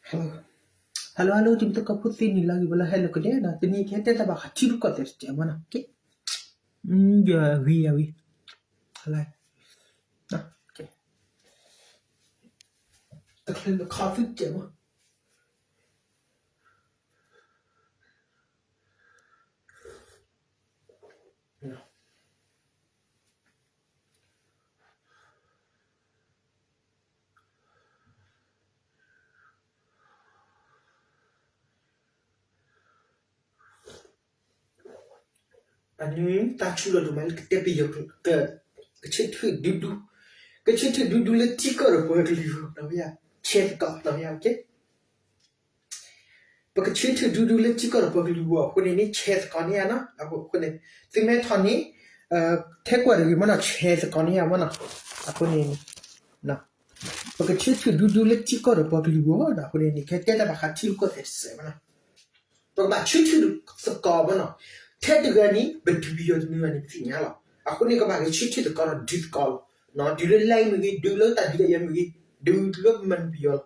Hello hello hello တံၤသကိးဖိသ့ၣ် နံၤလၢအဂ့ၤ ပှၤလၢဟဲလၢကဒဲဒီး တနံၤကဟဲတဲတၢ်ဘၣ်ဃးထံရူၢ်ကီၢ်သဲးတစဲးမနီၤ, ယဂ့ၤယဂ့ၤ, တချုးလၢခီသုတစဲးမနီၤ. အန့ၣ် တၢ်ဆူၣ်လီၤဒိၣ်မးလၢကတဲပယီၤ ကဆၢထၢၣ်ဒူဒူ, ကဆၢထၢၣ်ဒူဒူလၢထံကီၢ်ဒီးပှၤကလုာ်အဂီၢ်, ဆဲးသကိး, ပကဆၢထၢၣ်ဒူဒူလၢထံကီၢ်ဒီးပှၤကလုာ်အဂီၢ်အဃိန့ၣ်န့ၣ် ဆဲးသကိးန့ၢ်ယၤနီၤ, အဃိန့ၣ် သုမ့ၢ်ထီၣ်န့ၣ် ထဲကွၢ်တဂ့ၤမနီၤ, ဆဲးသကိးန့ၢ်ယၤမနီၤ, အဃိန့ၣ် ပကဆၢထၢၣ်ဒူဒူလၢထံကီၢ်ဒီးပှၤကလုာ်အဂီၢ်ဒီး အဃိန့ၣ်န့ၣ် ကဟဲတဲတၢ်ဘၣ်ဃးထံရူၢ်ကီၢ်သဲးတစဲးမနီၤ. ပကဘၣ်ဆၢထၢၣ်သကိးမနီၤ, ထဲတဂၤန့ၣ် ပဒုးပယီၤတမံၤဘၣ်န့ၣ် ပသ့ၣ်ညါလီၤ. အဃိန့ၣ် ကဘၣ်ဂဲၤဆၢထၢၣ်သကိးဒီးဒုးသကိးလီၤ. ဒုးလၢ line မ့ၢ်ဂ့ၤ, ဒုးလၢတၢ်ဒုးတၢ်ယၤမ့ၢ်ဂ့ၤ, ဒုးလၢပမၤနၢၤပယီၤလီၤ.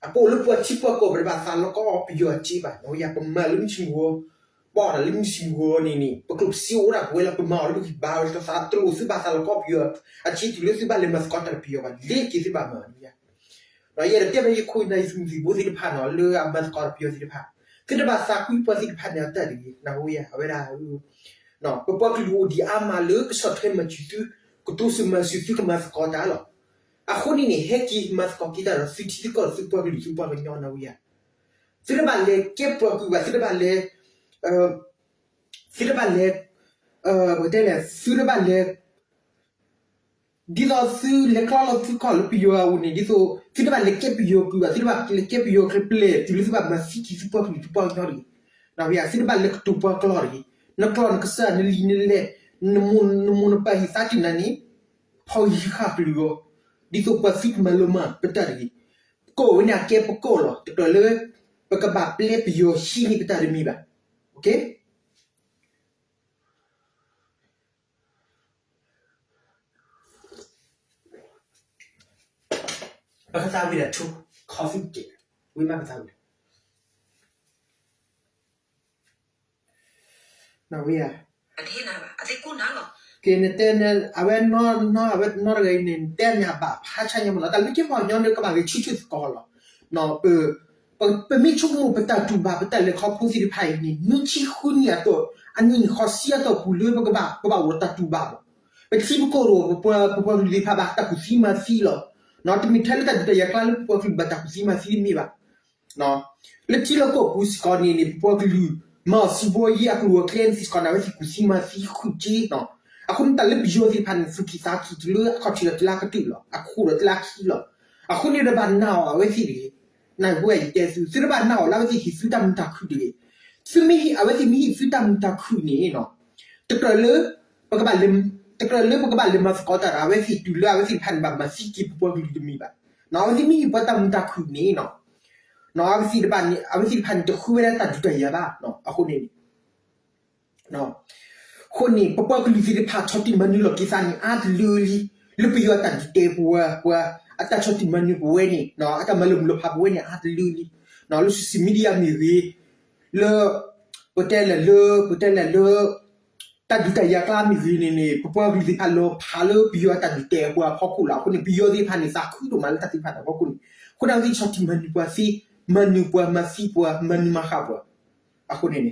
အပအိၣ်လၢပှၤထံပှၤကီၢ် ပတဘၣ်သးလီကီပယီၤအစ့ဘၣ်, ပမၤလၢမုၢ်ဆ့ၣ်မုၢ်ဂီၤ, ပအီၣ်တၢ်လၢမုၢ်ဆ့ၣ်မုၢ်ဂီၤန့ၣ်န့ၣ် ပကျိၣ်ပစ့အိၣ်ဒၣ်ပဝဲလီၤ, ပမၤအီၤလၢပဂံၢ်ဘါဝဲလီၤ, တသးတလိၣ်သုဘၣ်သးလီကီပယီၤအစ့တုၤလၢသုဘၣ်လဲၤမၤသကိးတၢ်ဒီးပယီၤဘၣ်, လ့ၤက့ၤသုဘၣ်မၤဒၣ်ယၤ ဒီးယအဲၣ်ဒိးတဲဘၣ်ယခိၣ်ယနၢ် ယသုးမုၢ်သံၣ်ဘိသ့ၣ်တဖၣ်နီၤ လၢအမၤသကိးဒီးပယီၤသ့ၣ်တဖၣ်, သုတဘၣ်သးကွံပှၤသ့ၣ်တဖၣ်န့ၣ်အတၢ်တဂ့ၤ, နၢ်ဟူယၤ အဝဲဒၣ် ပပှၤကလုာ်အိၣ်ဒံးအါမးလၢကဆီၣ်ထွဲမၤစၢၤသု, ကတိစၢၤမၤစၢၤသုကမၤသကိးတၢ်လီၤ. အဃိန့ၣ်န့ၣ် ဟဲက့ၤမၤသကိးက့ၤတၢ်ဒီးသုထံသုကီၢ်သုပှၤကလုာ်သုပှၤကညီနၢ်ဟူယၤ, သုတဘၣ်လဲၤကဲပှၤကွံာ်ဘၣ်, သုတဘၣ်လဲၤ သုတဘၣ်လဲၤ ပကတဲလဲၣ် သုတဘၣ်လဲၤ ဒ်သိးသုလဲၤကျီလီၤသုကီၢ်လၢပယီၤအအိၣ်န့ၣ် ဒ်သိး သုတဘၣ်လဲၤကဲပယီၤကွံာ်ဘၣ်, သုတဘၣ်လဲၤကဲပယီၤကွံာ်ဘၣ်, သုတဘၣ်လဲၤကဲပယီၤကျဲပျဲၤတုၤလၢသုဘၣ်မၤသံက့ၤသုပှၤကလုာ်သုပှၤကညီတဂ့ၤ, နၢ်ဟူယၤ သုတဘၣ်လဲၤကတိၤပှၤကျီတဂ့ၤ, နကျီၢ်နကစၢ်နလံၤနလဲၢ်, နမိၢ်နပၢ်ဟံၣ်သါတ့ၢ်နၤန့ၣ် ဖီဂံၢ်ဃာ်ကလုာ်အဂီၢ်, ဒ်သိးပှၤသံကမၤလိမၤပတၢ်တဂ့ၤ, ပကီၢ်ဝဲန့ၣ်အကဲပကီၢ်လီၤ, တကြၢးလၢ ပကဘၣ်ပျဲပယီၤဟံးန့ၢ်ပတၢ်တမ့ၢ်ဘၣ်, ပကသးဝံၣ်ဒၣ်ဆိ ခီသုတစဲး, ဝံၤမးပသးဝံၣ် နဝံၤဧါ, က့ၤနတဲ အဝဲနီၢ်နီၢ် အဝဲနီၢ်တဂၤအံၤန့ၣ် တဲမ့ၢ်အဘၣ်ဖးဆါညါမးလီၤ, တၢ်လၢက့ၤပှၤကညီန့ၣ် ကဘၣ်ဂဲၤဆၢထၢၣ်သကိးလီၤ, ပမ့ၢ်ဆိကမိၣ်ပတၢ်တူၢ်ဘၣ် ပတၢ်လဲၤခီဖျိသ့ၣ်တဖၣ်အံၤန့ၣ် နွံဆံဃုနံၣ်အတီၢ် အနံၣ်ဃိးဆံအတီၢ်ပူၤလၢပကဘၣ် ပဘၣ်အိၣ်ဒီးတၢ်တူၢ်ဘၣ်လီၤ, ပထံပကီၢ်ဒီး ပပှၤကလုာ်သ့ၣ်တဖၣ်ဘၣ်တၢ်ကူၣ်သံမၤသံလီၤ, တမ့ၢ်ထဲလၢတၢ်ဒုးတၢ်ယၤကျါလၢပပှၤကလုာ်ဘၣ် တၢ်ကူၣ်သံမၤသံတမ့ၢ်ဘၣ် လၢထံလီၢ်ကီၢ်ပူၤစ့ၢ်ကီးန့ၣ်န့ၣ် ပပှၤကလုာ် မၤအီၣ်စံးဘီယံၤအကျိၤအကျဲန့ၣ်စ့ၢ်ကီးန့ၣ် အဝဲသ့ၣ်ကူၣ်သံမၤသံဃုာ်က့နီၤ. အဃိန့ၣ်တၢ်လၢပယီၤသ့ၣ်တဖၣ်န့ၣ် သူၣ်ကံၢ်သးကံၢ်တုၤလၢအခီၣ်ထံးဒီးတုၤလၢအကတၢၢ်လီၤ. အခိၣ်ဒီးတုၤလၢအခံလီၤ. အဃိန့ၣ်ဒီးဘၣ်နာ်အီၤအဝဲသ့ၣ်တဂ့ၤ. နၢ်ဟူဝဲယတဲသု, သုတဘၣ်နာ်အီၤလၢအဝဲသ့ၣ်ဟ့ၣ်သုတၢ်မုာ်တၢ်ခုၣ်တဂ့ၤ. သုမ့ၢ်ဟ့ၣ် အဝဲသ့ၣ်မ့ၢ်ဟ့ၣ်သုတၢ်မုာ်တၢ်ခုၣ်န့ၣ်နီၤ, တကြၢးလၢ ပကဘၣ်လဲၤ တကြၢးလၢပကဘၣ်လဲၤမၤသကိးတၢ်ဒီး အဝဲသ့ၣ်တုၤလၢအဝဲသ့ၣ်တဖၣ်န့ၣ် ဘၣ်မၤသံက့ၤပပှၤကလုာ်တမ့ၢ်ဘၣ်. အဝဲသ့ၣ်မ့ၢ်ဟ့ၣ်ပှၤတၢ်မုာ်တၢ်ခုၣ်န့ၣ်နီၤ, အဝဲသ့ၣ်တဖၣ်န့ၣ် အဝဲသ့ၣ်တဖၣ်န့ၣ် တဃုဝဲဒၣ်တၢ်ဒုးတၢ်ယၤဘၣ်. အဃိန့ၣ် အဃိန့ၣ် ပပှၤကလုာ်သ့ၣ်တဖၣ် ဆီၣ်တံၢ်မၤနၢၤလီၤက့ၤသးန့ၣ်အါတလၢလံ. လၢပယီၤအတၢ်ဒုးတဲပဝဲ ပှၤအတၢ်ဆီၣ်တံၢ်မၤနၢၤပဝဲန့ၣ် အတၢ်မၤလၢမုၢ်လၢဖးပဝဲန့ၣ်အါတလၢလံ. လၢ social media မ့ၢ်ဂ့ၤ, လၢ ပတဲလဲၣ်လၢ ပတဲလဲၣ်လၢ တၢ်ဒုးတၢ်ယၤကျါမ့ၢ်ဂ့ၤန့ၣ်န့ၣ် ပပှၤကလုာ်သ့ၣ်တဖၣ်လီၤဖးလၢပယီၤအတၢ်ဒုးတဲပှၤအဖီခိၣ်လီၤ. အဃိန့ၣ် ပယီၤသ့ၣ်တဖၣ်န့ၣ် သးခုဒိၣ်မးလၢတၢ်သ့ၣ်တဖၣ်န့ၣ်အဖီခိၣ်န့ၣ် အဃိန့ၣ်အဝဲသ့ၣ်ဆီၣ်တံၢ်မၤနၢၤပှၤသ့, မၤနၢၤပှၤ မၤသံပှၤ မၤနၢၤမၤဃၣ်ပှၤ. အဃိန့ၣ်န့ၣ်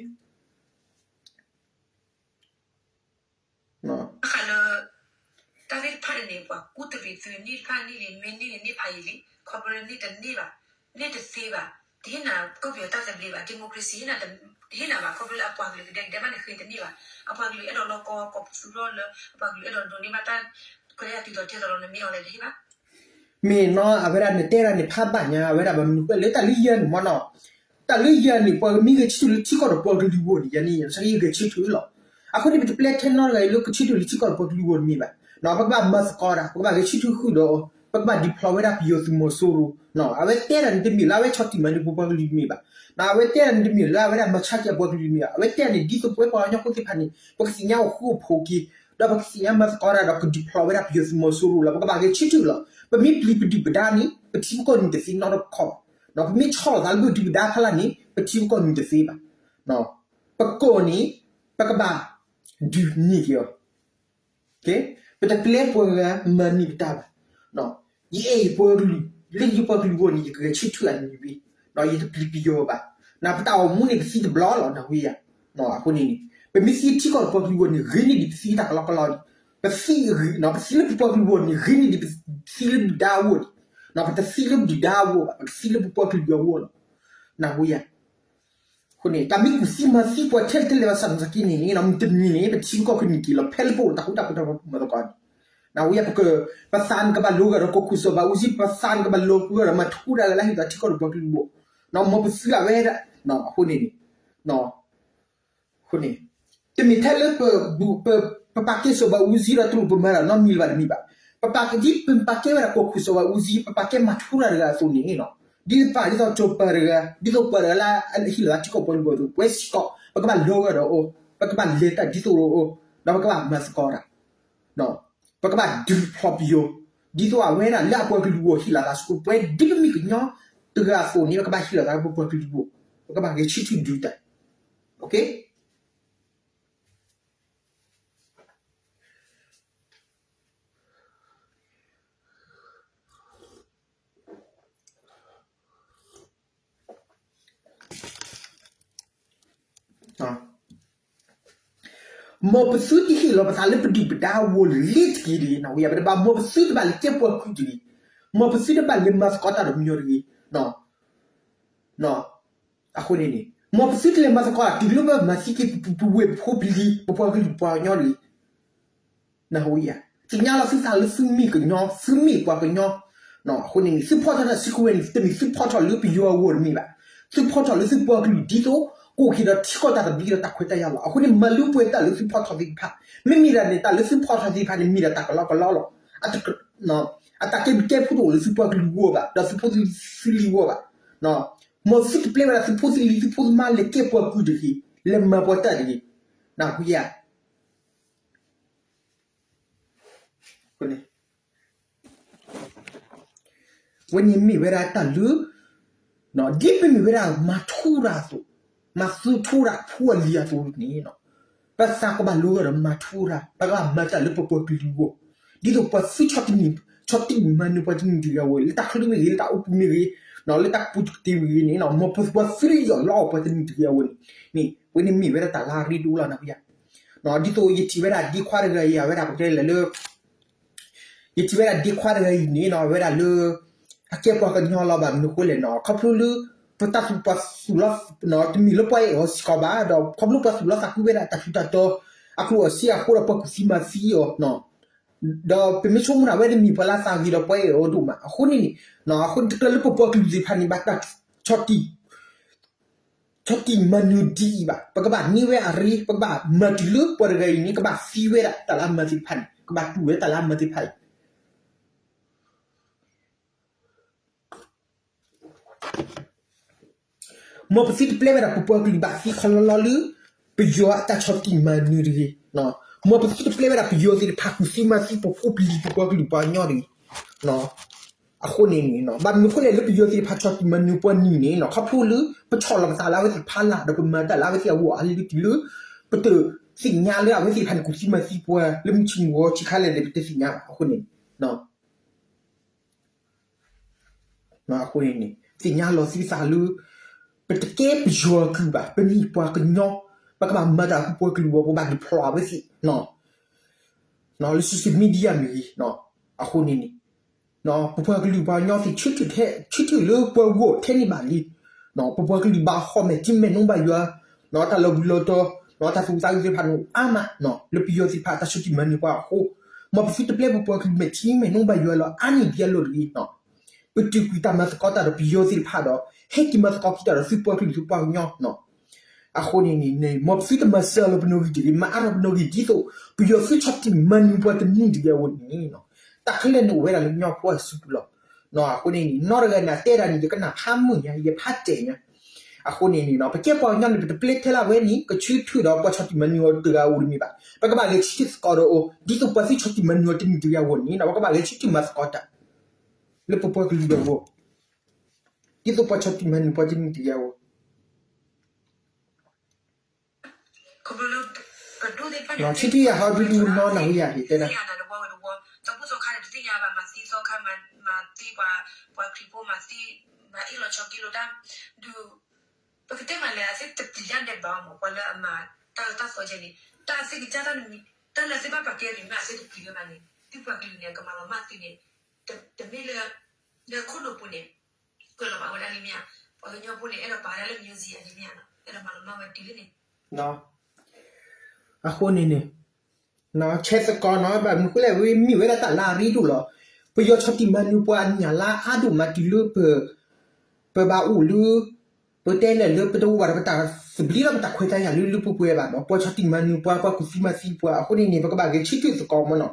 ဘၣ်ဃးလၢ တၢ်သ့ၣ်တဖၣ်န့ၣ်န့ၣ် ပှၤကူတရံးသုန့ၢ်တဖၣ်န့ၣ်န့ၣ် မ့ၢ်န့ၢ်န့ၣ် န့ၢ်ဖးယံာ်လံ, ခီဖျိလၢန့ၢ်တန့ၢ်ဘၣ်, န့ၢ်တသ့ဘၣ်, တဟ့ၣ်နၤကီၢ်ပယီၤတၢ်သဘျ့ဘၣ်, democracy ဟ့ၣ်နၤတဟ့ၣ်နၤဘၣ်, ခီဖျိလၢအပှၤကလုာ်ကဒဲကဒဲဘၣ်န့ၣ် ဃ့တန့ၢ်ဘၣ်, အပှၤကလုာ်အဲၣ်ဒိးလီၤကီကီၢ်ပသူထီၣ်လၢ အပှၤကလုာ်အဲၣ်ဒိးဒိးန့ၢ်ဘၣ်တၢ် ကီၢ်ဒဲးအတုၤဒီးထဲသိးလီၤ နမ့ၢ်အီၤလဲၣ်တဟ့ၣ်ဘၣ် မ့ၢ်နီၤ အဝဲဒၣ်နတဲဒၣ်န့ၣ် ဖးဘၣ်ညါ အဝဲဒၣ်ဘၣ်မနုၤဃိလၢတၢ်လၢယၤန့ၣ်မ့ၢ်နီၤ, တၢ်လၢယၤန့ၣ် ပှၤမ့ၢ်ဂဲၤဆၢထၢၣ်လၢထံကီၢ်ဒီးပှၤကလုာ်အဂီၢ်န့ၣ် ယၤန့ၣ် ယဆၢယဂဲၤဆၢထၢၣ်လီၤ. အဃိန့ၣ် ပတပျဲထဲနီတဂၤအံၤလၢကဆၢထၢၣ်လၢထံကီၢ်ဒီးပှၤကလုာ်အဂီၢ်တမ့ၢ်ဘၣ်. ပကဘၣ်မၤသကိးတၢ် ပကဘၣ်ဂဲၤဆၢထၢၣ်ဃုာ်ဒီး ပကဘၣ် deploy ဝဲဒၣ်ပယီၤသုးမီၤစိရိၤ, အဝဲတဲဒၣ်န့ၣ်တမ့ၢ်လၢအဝဲဆီၣ်တံၢ်မၤနၢၤပပှၤကလုာ်တမ့ၢ်ဘၣ်. အဝဲတဲဒၣ်န့ၣ်တမ့ၢ်လၢအဝဲဒၣ်မၤဆါက့ၤအပှၤကလုာ်တမ့ၢ်ဘၣ်. အဝဲတဲဒၣ်န့ၣ် ဒ်သိးပဝဲပှၤကညီဖိသ့ၣ်တဖၣ်န့ၣ် ပကသ့ၣ်ညါအိၣ်ဃူအိၣ်ဖိးက့ၤ, ဒီးပကသ့ၣ်ညါမၤသကိးတၢ်ဒီးပက deploy ဝဲဒၣ်ပယီၤသုးမီၤစိရိၤလီၤ. ပကဘၣ်ဂဲၤဆၢထၢၣ်လီၤ. ပမ့ၢ်ပျံၤပဒုၣ်ပဒါန့ၣ် ပထံပကီၢ်န့ၣ်တသ့နီတခီၣ်ဘၣ်. ပမ့ၢ်ဆီၣ်လီၤသးလၢပဒုၣ်ပဒါဖီလာ်န့ၣ် ပထံပကီၢ်နံၤတသ့ဘၣ်. ပကီၢ်န့ၣ် ပကဘၣ်ဒုးန့ၢ်က့ၤအီၤ, ပတပျဲပှၤဂၤမၤန့ၢ်ပတၢ်ဘၣ်. ယအဲၣ်ယပှၤကလုာ်, လၢယပှၤကလုာ်အဂီၢ်န့ၣ် ယကဂဲၤဆၢထၢၣ်အနံၤဝံၤ, ယတပျံၤပယီၤဘၣ်. ပတၢ်အိၣ်မူန့ၣ် ပသံတဘျီလီၤ နၢ်ဟူယၤ. အဃိန့ၣ်န့ၣ် ပမ့ၢ်သံထံကီၢ်ဒီးပှၤကလုာ်အဂီၢ်န့ၣ် ဂ့ၤန့ၢ်ဒံးပသံတၢ်ကလီကလီန့ၣ်, ပသံ, ပသံလၢပပှၤကလုာ်အဂီၢ်န့ၣ် ဂ့ၤန့ၢ်ဒံးပသံလၢဒုၣ်ဒါအဂီၢ်န့ၣ်, ပတသံလၢဒုၣ်ဒါအဂီၢ်ဘၣ်, ပကသံလၢပပှၤကလုာ်အဂီၢ်လီၤ. နၢ်ဟူယၤ. အဃိန့ၣ် တၢ်မ့ၢ်ကူၣ်သံမၤသံပှၤထဲလဲၣ်ထဲလဲၣ်ဘၣ်ဆၣ်သနာ်က့န့ၣ် မုၢ်တနံၤန့ၣ် ပထံပကီၢ်ကန့ၢ်က့ၤလီၤ ဖဲလၢပအိၣ်တၢ်ဃူတၢ်ဖိးတၢ်မၤသကိးန့ၣ်, နၢ်ဟူယၤ. ပက, ပသးန့ၣ်ကဘၣ်လီၤဂာ်ဒီးကီၢ်ခိၣ်စီၤဘးအူစံ, ပသးန့ၣ်ကဘၣ်လီၤဂာ်ဒီးမၤထူရၤဂၤလၢဟ့ၣ်သးထံကီၢ်ဒီးပှၤကလုာ်အဂီၢ်, မ်ပသုးအဝဲဒၣ်, အဃိန့ၣ်န့ၣ်, အဃိန့ၣ် တမ့ၢ်ထဲလၢပ, ပပာ်ကဲစီၤဘးအူစံဒီးတလိၣ်ပမၤတၢ်နီတမံၤလၢၤဘၣ်တမ့ၢ်ဘၣ်. ပပာ်ကဲ, ဒ်ပပာ်ကဲဝဲဒၣ်ကီၢ်ခိၣ်စီၤဘးအူစံ, ပပာ်ကဲမၤထူရၤတဂၤအသိးန့ၣ်, ဒ်ပာ်ဒ်သိးစီၤပၤတဂၤ, ဒ်သိးပှၤတဂၤလၢအဟ့ၣ်လီၤသးထံကီၢ်ပှၤကလုာ်အသိး, ပဝဲစ့ၢ်ကီး ပကဘၣ်လီၤဂာ်ဒီးအီၤ, ပကဘၣ်လဲၤတၢ်ဒ်သိးဒီးအီၤ, ဒီးပကဘၣ်မၤသကိးတၢ် ပကဘၣ်ဒုးဖျီၣ်ပယီၤ, ဒ်သိးအဝဲဒၣ်လၢအပှၤကလုာ်အဂီၢ်ဟ့ၣ်လီၤသးဆူပဝဲ, ဒ်ပမ့ၢ်ကညီတဂၤအသိးန့ၣ် ပကဘၣ်ဟ့ၣ်လီၤသးလၢပပှၤကလုာ်အဂီၢ်, ပကဘၣ်ဂဲၤဆၢထၢၣ်ဒုးတၢ်. မ်ပသုတဟ့ၣ်လီၤပသးလၢပဒုၣ်ပဒါအဂီၢ်လၢၤတက့ၢ်. နၢ်ဟူယၤ. ပတဘၣ်, မ်ပသုတဘၣ်လဲၤကဲပှၤကုၢ်တဂ့ၤ, မ်ပသုတဘၣ်လဲၤမၤသကိးတၢ်ဒီးပယီၤတဂ့ၤ. အဃိန့ၣ်န့ၣ် မ်ပသုတလဲၤမၤသကိးတၢ်တုၤလၢပမၤသံက့ၤပဝဲၢ်ဖိပလံၤ ပပှၤကလုာ်ပှၤကညီတဂ့ၤ. နၢ်ဟူယၤ. သ့ၣ်ညါလီၤသုသးလၢသုမ့ၢ်ကညီ, သုမ့ၢ်ပှၤကညီ. အဃိန့ၣ်န့ၣ် သုဖီၣ်ထီၣ်တၢ်စုကဝဲၤန့ၣ် တမ့ၢ်သုဖီၣ်ထီၣ်လၢပယီၤအဂီၢ်တမ့ၢ်ဘၣ်. သုဖီၣ်ထီၣ်လၢသုပှၤကလုာ်ဒ်သိး ကအိၣ်က့ၤဒီးထံကီၢ်တၢ်သဘျ့ဒီးတၢ်ခွဲးတၢ်ယာ်လီၤ. အဃိန့ၣ် မၤလၢပှဲၤတၢ်လၢသုဖီၣ်ထီၣ်သ့ၣ်တဖၣ်, မ့မ့ၢ်ဒၣ်န့ၣ် တၢ်လၢသုဖီၣ်ထီၣ်သ့ၣ်တဖၣ်န့ၣ် မ့ၢ်ဒၣ်တၢ်ကလီကလီလီၤ. အတၢ်ကဲဘျုးကဲဖှိၣ်တအိၣ်လၢသုပှၤကလုာ်အဂီၢ်ဘၣ်, ဒီးသုဖိသုလံၤအဂီၢ်ဘၣ်. မ်သုတပျဲဝဲဒၣ်သုဖိသုလံၤသုဖိသုမါလဲၤကဲပှၤကုၢ်တဂ့ၤ, လဲၤမၤပှၤတၢ်တဂ့ၤ. နၢ်ဟူယၤ. ဝဲန့ၣ်မ့ၢ်ဝဲဒၣ်တၢ်လၢ ဒ်ပမ့ၢ်ဝဲဒၣ်မၤထူရၤအသိး, မၤသုထူရၤဖိအလံၤအသိးန့ၣ်, ပသးကဘၣ်လီၤဂာ်ဒီးမၤထူရၤ, ပကဘၣ်မၤတၢ်လၢပပှၤကလုာ်အဂီၢ်, ဒ်သိးပှၤသုဆီၣ်တံၢ်မၤနၢၤပှၤတနံၤတဂၤအဂီၢ်, လၢတၢ်ချုးမ့ၢ်ဂ့ၤ, လၢတၢ်အိၣ်ပူၤမ့ၢ်ဂ့ၤ, လၢတၢ်ကပူၤတကတ့ၢ်မ့ၢ်ဂ့ၤန့ၣ်, မ်ပှၤသုလီၤလီၤအီၤပှၤတနံၤတဂၤအဂီၢ်န့ၣ်, ဝဲန့ၣ်မ့ၢ်ဝဲဒၣ်တၢ်လၢအရ့ဒိၣ်လီၤ နၢ်ဟူယၤ. ဒ်သိးယထံၣ်ဝဲဒၣ်ဒ့ခွါတဂၤအံၤ အဝဲဒၣ်ပတဲလဲၣ်လၢ ယထံၣ်ဝဲဒၣ်ဒ့ခွါတဂၤအံၤန့ၣ် အဝဲဒၣ်လၢ အကဲပှၤကညီလီၤဘၣ် မနုၤအဃိလဲၣ်န့ၣ် ခီဖျိလၢ ပတၢ်သူၣ်ပှၤသူၣ်လီၤ တမ့ၢ်လၢပှၤအဲၣ်အီၤစ့ၢ်ကီးဘၣ် ဒီးခီဖျိပှၤသူၣ်လီၤသးကွံဝဲဒၣ်တၢ်ထူးတၢ်တီၤ အကျိၣ်အစ့အဃိဒီးပှၤကူၣ်သံမၤသံအီၤ ဒီးပမ့ၢ်ဆိကမိၣ်န့ၣ် အဝဲတမ့ၢ်ပှၤလၢသးဂ့ၤဒီးပှၤအဲၣ်အီၤဒိၣ်မး အဃိန့ၣ်န့ၣ် အဃိန့ၣ်တကြၢးလၢပပှၤကလုာ်သ့ၣ်တဖၣ်န့ၣ် ဘၣ်တၢ်ဆီၣ်တံၢ် ဆီၣ်တံၢ်မၤနၢၤဒ်အံၤဘၣ် ပကဘၣ်န့ၢ်ဝဲအရ့ ပကဘၣ်မၤတုၤလၢပှၤတဂၤအံၤန့ၣ် ကဘၣ်သံဝဲဒၣ်တၢ်လၢအမၤသ့ၣ်တဖၣ်န့ၣ် ကဘၣ်တူၢ်ဝဲတၢ်လၢအမၤသ့ၣ်တဖၣ်အံၤ မ်ပသုတပျဲဝဲဒၣ်ပပှၤကလုာ်ဘၣ်သံခီလီလီလၢ ပယီၤအတၢ်ဆီၣ်တံၢ်မၤနၢၤတဂ့ၤ. မ်ပသုတပျဲဝဲဒၣ်ပယီၤသ့ၣ်တဖၣ်ကူၣ်သံမၤသံပဖိပလံၤပပှၤကလုာ်ပှၤကညီတဂ့ၤ. အဃိန့ၣ်န့ၣ် ဘၣ်မနုၤအဃိလဲၣ်လၢပယီၤသ့ၣ်တဖၣ်ဆီၣ်တံၢ်မၤနၢၤပှၤန့ၣ်န့ၣ် ခီဖျိလၢ ပဆီၣ်လီၤပသးလၢအဝဲသ့ၣ်တဖၣ်လၢ် ဒီးပမၤတၢ်လၢအဝဲသ့ၣ်အဂီၢ်အါလံတုၤလၢ ပတသ့ၣ်ညါလၢအဝဲသ့ၣ်တဖၣ်န့ၣ် ကူၣ်သံမၤသံပှၤလၢမုၢ်ဆ့ၣ်မုၢ်ဂီၤဆံးခါလဲၣ်န့ၣ် ပတသ့ၣ်ညါဘၣ် အဃိန့ၣ် အဃိန့ၣ် သ့ၣ်ညါလီၤသုသးလၢ ပတကဲပယီၤကုၢ်ဘၣ် ပမ့ၢ်ပှၤကညီ ပကဘၣ်မၤတၢ်ပပှၤကလုာ်အဂီၢ် ပဘၣ်ဒုးဖျီၣ်အဝဲသ့ၣ် လၢ social media မ့ၢ်ဂ့ၤ အဃိန့ၣ်န့ၣ် ပပှၤကလုာ်ပှၤကညီသ့ၣ် ဆၢထၢၣ်လၢပှၤဂီၢ်ထဲန့ၣ်ဘၣ်လံ ပပှၤကလုာ်ဘၣ်ဟီၣ်မဲာ်ထံမဲာ်နိဘၣ်ယွၤ တၢ်လီၤဘှံးလီၤတီၤ တၢ်သူၣ်ဝံသးအုးသ့ၣ်တဖၣ်န့ၣ် အါမး လၢပယီၤသ့ၣ်တဖၣ် တၢ်ဆီၣ်တံၢ်မၤနၢၤပှၤအဃိ မ်ပသုတပျဲပပှၤကလုာ်မဲာ်ထံမဲာ်နိဘၣ်ယွၤလီၤ အါန့ၢ်ဒ်အလီၢ်တဂ့ၤ ပတုာ်ကွံာ်တၢ်မၤသကိးတၢ်ဒီးပယီၤသ့ၣ်တဖၣ်ဒီး ဟဲက့ၤမၤသကိးက့ၤတၢ်ဒီးသုပှၤကလုာ်သုပှၤကညီ အဃိန့ၣ်န့ၣ် မ်ပသုတမၤစၢၤလီၤပနီၣ်ဂံၢ်တဂ့ၤ မၤအါထီၣ်ပနီၣ်ဂံၢ်ဒ်သိး ပယီၤသုဆီၣ်တံၢ်မၤနၢၤပှၤတနံၤတဂ့ၤအဂီၢ်န့ၣ် တၢ်ခဲလၢာ်န့ၣ်အိၣ်ဝဲဒၣ်လၢကညီဖိအစုပူၤလီၤ. အဃိန့ၣ်န့ၣ် နီၢ်တဂၤန့ၣ် အတဲဒၣ်န့ၣ် ယကနၣ်ဖးမုာ်ညါ ယဖးတဲာ်ညါ အဃိန့ၣ်န့ၣ် ပကဲပှၤကညီန့ၣ် ပတပျဲထဲလၢအဝဲန့ၣ် ကဆၢထၢၣ်ဒီးပှၤဆီၣ်တံၢ်မၤနၢၤအီၤတဂၤဧိၤတမ့ၢ်ဘၣ် ပကဘၣ်ဂဲၤဆၢထၢၣ်သကိးဒီးအီၤ ဒ်သိးပှၤသုဆီၣ်တံၢ်မၤနၢၤအီၤတနံၤတဂ့ၤအဂီၢ်န့ၣ် ပကဘၣ်ဂဲၤဆၢထၢၣ်မၤသကိးတၢ် လၢပပှၤကလုာ်အဂီၢ် ဒ်သိးပှၤဆီၣ်တံၢ်မၤနၢၤပှၤတနံၤတယၤဧိၤ, ဆံထံယၤဟီဒူဒူနီၢ်နၢ်ဟူယၤ ယတဲဒၣ် ပကတဲမးလဲၣ် အသ့ၣ်တပျံၤယါဒဲးဘးမး ပှၤခရံာ်ဖိမၤသံဘၣ်အ့ၣ်လီၤဆီက့လိာ်တၢ်ဒုး ပကတဲမးလဲၣ် အသ့ၣ်တပျံၤယါဒဲးဘးမး ပှၤလၢအမၤတၢ်လၢတၢ်သီကဲန့ၣ် တၢ်သ့ၣ်ကစၢ်တၢ်တမံၤ တၢ်လၢသ့ၣ်ဘၣ်ပာ်ကဲန့ၣ် မ့ၢ်အသ့ၣ်တပျံၤလၢဘၣ်န့ၣ် သုပှၤကလုာ်န့ၣ် အကမၤလီၤမၢ်သုန့ၣ် တမ့ၢ်လၢ လၢခိၣ်နူာ်ပူၤန့ၣ် ကွဲးလီၤဘၣ်ဝဲဒၣ်လံမ့ၢ်ဧါ, ပှၤကညီဖိန့ၣ် အဲၣ်ဒိးပာ်ဝဲဒၣ်လၢ music အံၤလံမ့ၢ်ဧါနီၤ, အဲၣ်ဒိးမၤလီၤမၢ်ဝဲတုၤလၢန့ၣ် အဃိန့ၣ်န့ၣ် ဆဲးသကိးနီၤ ဘၣ်မနုၤဃိလဲၣ် ဝဲမ့ၢ်ဝဲဒၣ်တၢ်လၢအရ့ဒိၣ်လီၤ. ပယီၤဆီၣ်တံၢ်မၤနၢၤပှၤအညၣ်လါအါဒိၣ်မးတုၤလၢပ ပဘၣ်အိၣ်လၢ ပတဲလဲၣ်လၢပတအိၣ်ဘၣ်ဒီးပတၢ်သဘျ့လၢပတၢ်ခွဲးတၢ်ယာ်လၢ လၢပှဲၤပှဲၤဘၣ်နီၤ, ပှၤဆီၣ်တံၢ်မၤနၢၤပှၤ ပှၤကူၣ်သံမၤသံပှၤ အဃိန့ၣ်န့ၣ် ပကဘၣ်ဂဲၤဆၢထၢၣ်သကိးမ့ၢ်နီၤ.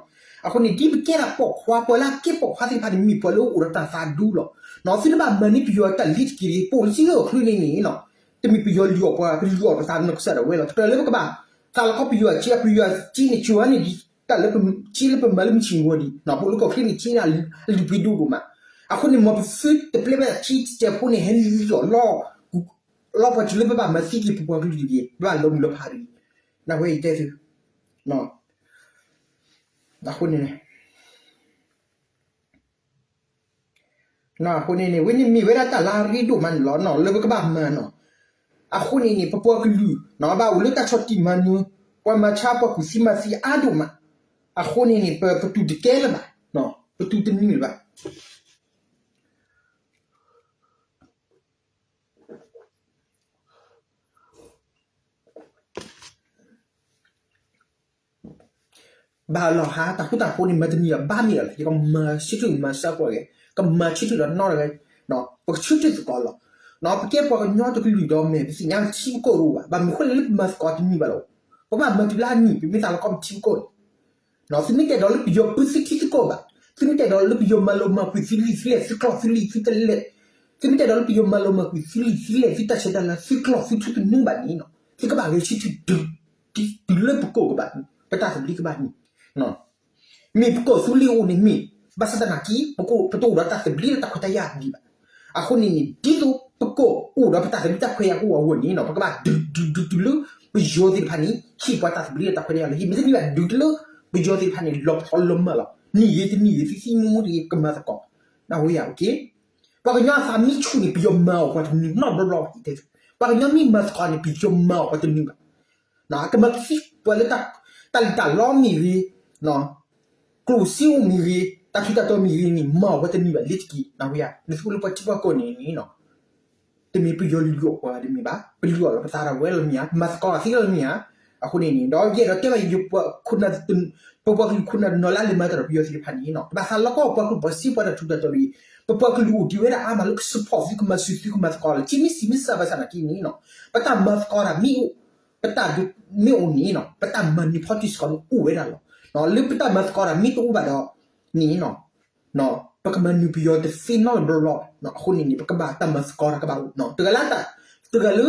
အဃိန့ၣ် ဒ်ပကဲဒၣ်ပိာ်ခွါ ပှၤလၢအကဲပိာ်ခွါသ့ၣ်တဖၣ်န့ၣ် မ့ၢ်ပှၤလၢအအိၣ်ဒီးတၢ်သးဒူလီၤ.နီၤ သုတဘၣ်မၤန့ၢ်ပယီၤတၢ်လံတက့ၢ် ပအိၣ်လၢစံၣ်လၢအီၣ်ချ့န့ၣ်န့ၣ်နီၤ, တမ့ၢ်ပယီၤလုၢ်အီၣ်ပှၤ ပလုၢ်အီၣ်ပသးနီၢ်ကစၢ်ဒၣ်ဝဲလီၤ. တၢ်လၢပကဘၣ် သးလီၤကီပယီၤအစ့ ပယီၤစ့န့ၣ် ကၠိၤန့ၣ်ဒ် တၢ်လၢပစ့လၢပမၤလၢမုၢ်ဆ့ၣ်မူၤဒံးနီၤ, ပအိၣ်လၢကီၢ်ချ့န့ၣ် စ့န့ၣ် အလုၢ်ပှ့ၤဒိၣ်ဒိၣ်မး. အဃိန့ၣ် မ်ပသုတပျဲဝဲဒၣ်စ့တစဲးဖိန့ၣ် ဟဲလုၢ်အီၣ်လီၤ လီၤပှၤတုၤလၢပဘၣ်မၤသံက့ၤပပှၤကလုာ်တဂ့ၤ, ပဘၣ်လီၤမုၢ်လီၤဖးတဂ့ၤ. နၢ်ဟူယတဲသု, အဃိန့ၣ် အဃိန့ၣ်န့ၣ် ဝဲန့ၣ်မ့ၢ်ဝဲဒၣ်တၢ်လၢအရ့ဒိၣ်မးန့ၣ်လီၤနီၤ လၢပကဘၣ်မၤနီၤ. အဃိန့ၣ်န့ၣ် ပပှၤကလုာ်နီၤ ဘၣ်အိၣ်လၢတၢ်ဆီၣ်တံၢ်မၤနၢၤ ပှၤမၤဆါပှၤကူၣ်သံမၤသံအါဒိၣ်မး. အဃိန့ၣ်န့ၣ် ပ ပတူၢ်တကဲလၢၤဘၣ်, ပတူၢ်တန့ၢ်လၢၤဘၣ်. ဘၣ်လီၤဟါ တၢ်ဃူတၢ်ဖိးန့ၣ် မၤတနံၤအဘၣ်မ့ၢ်လီၤ. ယကမၤဆၢထၢၣ်မၤစၢၤကွၢ်က့ၤ, ကမၤဆၢထၢၣ်ဒီးနီၢ်တဂၤ, ပကဆၢထၢၣ်သကိးလီၤ. ပကဲပှၤကညီတကလုာ်ဒီးမဲာ် ပသ့ၣ်ညါထံပကီၢ်တအိၣ်ဘၣ်. ဘၣ်မနုၤဃိလဲၣ်လၢပမၤသကိးတန့ၢ်ဘၣ်လီၤ. ပဘၣ်မၤတုၤလၢအနံၣ် ပမ့ၢ်သးလီၤကီပထံပကီၢ်န့ၣ် သုမ့ၢ်တဲဒီးလၢပယီၤပၢသုထံသုကီၢ်ဘၣ်, သုမ့ၢ်တဲဒီးလၢပယီၤမၤလီၤမၢ်ကွံာ်သုလံာ်သုလဲၢ် သုကျီၢ်သုလံာ်သုတလဲၢ်, သုမ့ၢ်တဲဒီးလၢပယီၤမၤလီၤမၢ်ကွံာ်သုလံာ်သုလဲၢ် သုတၢ်ဆဲးတၢ်လၤ သုကျီၢ်သုထူသနူဘၣ်န့ၣ်, သုကဘၣ်ဂဲၤဆၢထၢၣ် တုၤလၢပကီၢ်ကဘၣ်န့ၣ် ပတၢ်သဘျ့ကဘၣ်န့ၣ် မ့ၢ်ပကီၢ်သူလ့ၤအိၣ်န့ၣ်မ့ၢ်, ဘၣ်ဆၣ်သနာ်က့ ပကအိၣ် ပတအိၣ်ဒီးတၢ်သဘျ့လၢတၢ်ခွဲးတၢ်ယာ်ဒံးဘၣ်. အဃိန့ၣ်န့ၣ် ဒ်သိးပကီၢ်အိၣ်ဒီးပတၢ်သဘျ့တၢ်ခွဲးတၢ်ယာ်ကအိၣ်အဂီၢ်န့ၣ် ပကဘၣ်ဒုးဒုးဒုးတုၤလၢ ပယီၤသ့ၣ်တဖၣ်န့ၣ် ဟ့ၣ်ပှၤတၢ်သဘျ့လၢတၢ်ခွဲးတၢ်ယာ်လီၤ. ဟ့ၣ်မ့ၢ်တန့ၢ်ဘၣ်ဒုးတုၤလၢ ပယီၤသ့ၣ်တဖၣ်န့ၣ် လီၤဖျီလီၤမၢ်လီၤ. နံၣ်ဂ့ၤတနံၣ်ဂ့ၤ သံသံမူမူတဂ့ၤ ကမၤသကိး, နၢ်ဟူယၤ, ပှၤကညီအသးမ့ၢ်ဆူၣ်န့ၣ် ပယီၤမၤအီၣ်ပှၤတနံၤနီတဘျီဘျီဘၣ်. ပှၤကညီမ့ၢ်မၤသကိးန့ၣ် ပယီၤမၤအီၣ်ပှၤတနံၤဘၣ်. ကမၤသံပှၤလၢ တၢ်လံၣ်တၢ်လီမ့ၢ်ဂ့ၤ, ကျိၣ်စ့အိၣ်မ့ၢ်ဂ့ၤ, တၢ်ထူးတၢ်တီၤမ့ၢ်ဂ့ၤန့ၣ် မၤအီၣ်ပှၤတနံၤဘၣ်လၢတက့ၢ်. နၢ်ဟူယၤ, နသုအိၣ်လၢပှၤထံပှၤကီၢ်န့ၣ်န့ၣ် တမ့ၢ်ပယီၤလုၢ်အီၣ်ပှၤတမ့ၢ်ဘၣ်, ပလုၢ်အီၣ်လီၤပသးဒၣ်ဝဲလီၤမ့ၢ်ဧါ, ပမၤသကိးအီၤသ့လီၤမ့ၢ်ဧါ. အဃိန့ၣ်န့ၣ် ဒီးယအဲၣ်ဒိးတဲဘၣ် ပပှၤကလုာ်ခိၣ်နၢ် ပပှၤကလုာ်ခိၣ်နၢ်နီၢ်လၢအလဲၤမၤတၢ်ဒီးပယီၤသ့ၣ်တဖၣ်န့ၣ် ပဘၣ်သးလီၤကီပှၤကျိၣ်ပှၤစ့ပှၤတၢ်ထူးတၢ်တီၤတဂ့ၤ, ပပှၤကလုာ်အိၣ်ဒံးဝဲဒၣ်အါမးလၢက support သုကမၤစၢၤသုကမၤသကိးလီၤ. ကမ့ၢ်စံးမ့ၢ်စၢ်ဘၣ်ဆၣ်နာ်က့န့ၣ် ပတၢ်မၤသကိးတၢ်မ့ၢ်အိၣ်, ပတၢ်မ့ၢ်အိၣ်န့ၣ် ပတၢ်မၤနၢၤဖီတံၢ်စ့ၢ်ကီးန့ၣ်အိၣ်ဝဲဒၣ်လီၤ. လၢပတၢ်မၤသကိးတၢ်မ့ၢ်တအိၣ်ဘၣ်ဒီးန့ၣ် ပကမၤနၢၤပယီၤတသ့နီတဘျီဘၣ်. အဃိန့ၣ်န့ၣ် ပကဘၣ်တၢ်မၤသကိးတၢ်ကဘၣ်အိၣ်, တဂၤလၢ တဂၤလၢ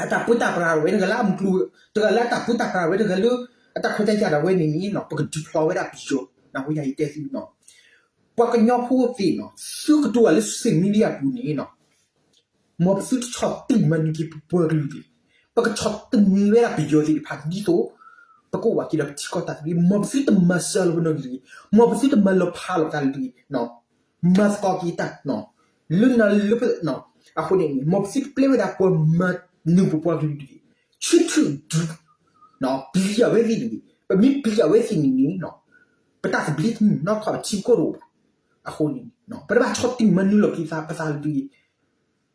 အတၢ်ပၢတၢ်ပြးဝဲ တဂၤလၢအမုၢ်ကျိၤ, တဂၤလၢအတၢ်ပၢတၢ်ပြးဝဲ တဂၤလၢ အတၢ်ခွဲးတၢ်ယာ်ဒၣ်ဝဲန့ၣ်န့ၣ် ပကဒုးဖျီဝဲဒၣ်ပယီၤ. နၢ်ဟူယၤ ယတဲသု, ပှၤကညီဖိသ့ၣ်န့ၣ် သုကတိၤတၢ်လၢ social media ပူၤန့ၣ် မ်ပသုတဆီၣ်တံၢ်မၤနၢၤက့ၤပပှၤကလုာ်တဂ့ၤ, ပကဆီၣ်တံၢ်မၤနၢၤဝဲဒၣ်ပယီၤသ့ၣ်တဖၣ်ဒ်သိး ပကအိၣ်ဘၣ်က့ၤဒီးပထံကီၢ်တၢ်သဘျ့, မ်ပသုတမၤစၢၤလီၤပနီၣ်ကလုာ်တဂ့ၤ, မ်ပသုတမၤလီၤဖးလီၤပသးလၢၤတဂ့ၤ, မၤသကိးက့ၤတၢ် လၢနၤလၢ အဃိန့ၣ်န့ၣ် မ်ပသုတပျဲဝဲဒၣ်ပှၤမၤနၢၤပပှၤကလုာ်တဂ့ၤ, ဆၢထၢၣ်ဒုး ပျံၤအဝဲသ့ၣ်တဂ့ၤ, ပမ့ၢ်ပျံၤအဝဲသ့ၣ်န့ၣ်န့ၣ် ပတၢ်သဘျ့တမ့ၢ်နီၢ်ခီၣ်ထံကီၢ်တအိၣ်ဘၣ်. အဃိန့ၣ် ပတဘၣ်ဆီၣ်တံၢ်မၤနၢၤလီၤက့ၤပသးလၢၤတဂ့ၤ,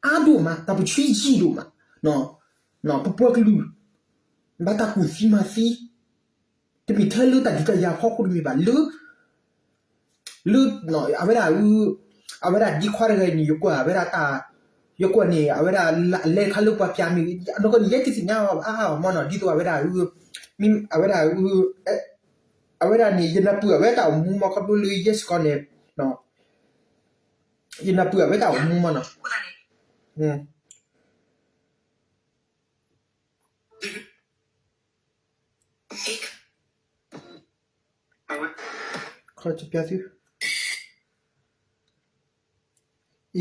အါဒိၣ်မး တၢ်ပဆံယံာ်ဒိၣ်မး, ပပှၤကလုာ် ဘၣ်တၢ်ကူၣ်သံမၤသံ, တမ့ၢ်ထဲလၢတၢ်ဒုးတၢ်ယၤဖီခိၣ်တမ့ၢ်ဘၣ်, လၢ လၢ အဝဲဒၣ် အဝဲဒၣ်ဒ်ခွါတဂၤန့ၣ် ယကွၢ်အဝဲဒၣ်တၢ်, ယကွၢ်န့ၣ် အဝဲဒၣ်လဲၤခါလၢပှၤပၠးမ့ၢ်ဂ့ၤ, အနီၢ်ကီၢ်န့ၣ် ယဲတသ့ၣ်ညါဘၣ်မ့ၢ်နီၤ, ဒ်သိးအဝဲဒၣ် မ့ၢ်အဝဲဒၣ် အဝဲဒၣ်န့ၣ် ယနၢ်ပၢၢ်အဝဲတၢ်အိၣ်မူမ့ၢ်ခီဖျိလၢယဲစ့ၢ်ကီးန့ၣ် ယနၢ်ပၢၢ်အဝဲတၢ်အိၣ်မူမ့ၢ်နီၤ. ခီပသု, အံၤ,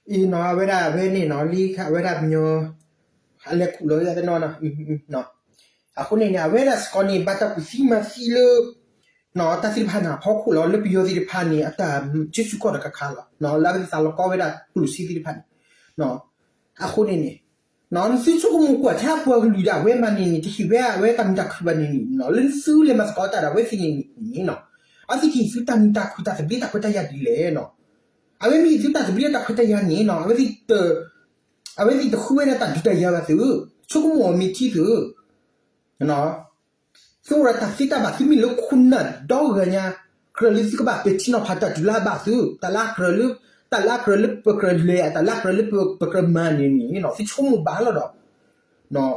အံၤနီၤ အဝဲဒၣ်ဖဲန့ၣ်နီၤ လံခါ အဝဲဒၣ်ပညီ အလဲၤခူၣ်လီၤယၤတနီၤနီၤ အဃိန့ၣ်န့ၣ် အဝဲဒၣ်စ့ၢ်ကီးန့ၣ် ဘၣ်တၢ်ကူၣ်သံမၤသံလၢ တၢ်သ့ၣ်တဖၣ်န့ၣ်အဖီခိၣ်လီၤ လၢပယီၤသ့ၣ်တဖၣ်န့ၣ် အတၢ်ဆၢဆူၣ်ကီၢ်တခါခါလီၤ လၢအဝဲသ့ၣ်သးလီၤကီဝဲဒၣ်ကျိၣ်စ့သ့ၣ်တဖၣ်န့ၣ် အဃိန့ၣ်န့ၣ် နသုဆိကမိၣ်ကွၢ်ထဲအပှၤကလုာ်ဒၣ်ဝဲမၤန့ၣ်န့ၣ် တဟ့ၣ်ဝဲအဝဲတၢ်မုာ်တၢ်ခုၣ်ဘၣ်န့ၣ်န့ၣ် လၢနသုလဲၤမၤသကိးတၢ်ဒီးအဝဲသ့ၣ်န့ၣ်န့ၣ်နီၤ အဝဲသ့ၣ်ကဟ့ၣ်သုတၢ်မုာ်တၢ်ခုၣ်တၢ်သဘျ့တၢ်ခွဲးတၢ်ယာ်ဒ်လဲၣ်နီၤ အဝဲမ့ၢ်ဟ့ၣ်သုတၢ်သဘျ့တၢ်ခွဲးတၢ်ယာ်န့ၣ်နီၤ အဝဲသ့ၣ် အဝဲသ့ၣ်တဃုဝဲဒၣ်တၢ်ဒုးတၢ်ယၤဘၣ်သုဧၢ, ဆိကမိၣ်အီၤမ့ၢ်ထံသုဧၢ, သုအိၣ်ဒီးတၢ်သ့တၢ်ဘၣ် သုမ့ၢ်လၢခိၣ်နၢ်ဒီဂၤညါ, ကြၢးလၢသုကဘၣ်ပဲာ်ထံနီၤဖးတၢ်ဒုးလၢအဘၣ်သု, တၢ်လၢအကြၢးလၢ, တၢ်လၢအကြၢးလၢပကြၢးလဲၤ, တၢ်လၢအကြၢးလၢပကြၢးမၤန့ၣ်န့ၣ် သုဆိကမိၣ်ဘၣ်လီၤဒီး,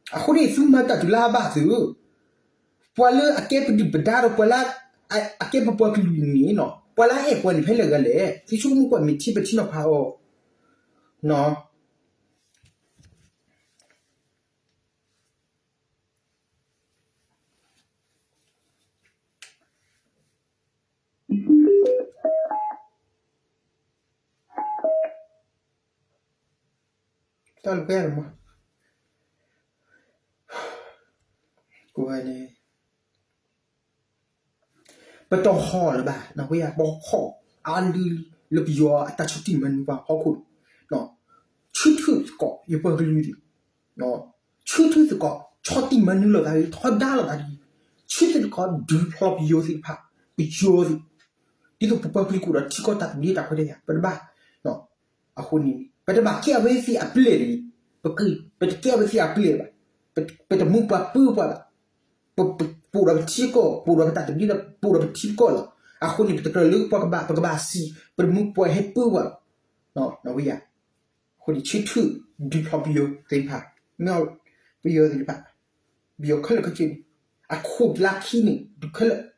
အဃိန့ၣ် သုမၤတၢ်ဒုးလၢအဘၣ်သု, ပှၤလၢအကဲပဒုၣ်ပဒါဒီးပှၤလၢ အကဲပပှၤကလုာ်န့ၣ်, ပှၤလၢအအဲၣ်ပှၤန့ၣ်ဖဲလဲၣ်ဂၤလဲၣ်, သုဆိကမိၣ်ကွၢ်မ့ၢ်ထံပဲာ်ထံနီၤဖးအီၤ, တၢ်လၢပှဲၤမး, ကိးဝဲန့ၣ် ပတဟီၣ်လၢၤဘၣ်, ပဟီၣ်အါလံလၢပယီၤအတၢ်ဆီၣ်တံၢ်မၤနၢၤပှၤဟီၣ်ခိၣ်, ဆၢထၢၣ်သကိး ယပှၤကလုာ်သ့ၣ်, ဆၢထၢၣ်သကိး ဆီၣ်တံၢ်မၤနၢၤလိာ်သး, ထီဒါလိာ်သး, ဆၢထၢၣ်သကိး ဒုးဖျီပယီၤသ့ၣ်တဖၣ်, ပယီၤသ့ၣ်, ဒ်သိးပပှၤကလုာ်ကအိၣ်ဒီးထံကီၢ်တၢ်သဘျ့တၢ်ခွဲးတၢ်ယာ် ပတဘၣ်, အဃိန့ၣ် ပတဘၣ်ကဲအဝဲသ့ၣ်အပျဲၢ်တဂ့ၤ, ပတကဲအဝဲသ့ၣ်အပျဲၢ်ဘၣ်, ပတမူပှၤပၢပှၤဘၣ်, ပအိၣ်ဒီးပထံကီၢ်, ပအိၣ်ဒီးပတၢ်သဘျ့ဒီး ပအိၣ်ဒီးပထံကီၢ်လီၤ, အဃိန့ၣ် ပတကြၢးလၢပှၤကဘၣ်, ပကဘၣ်စံး, ပတမူပှၤဟဲပၢပှၤလီၤ, အဃိန့ၣ် ဆၢထၢၣ်ဒုးဖျီပယီၤသ့ၣ်တဖၣ်, မ့ၢ်ပယီၤသ့ၣ်တဖၣ်, ပယီၤခဲလၢာ်ခဲဆ့န့ၣ်, အခိၣ်လါခံန့ၣ် ဒုးခဲလၢာ်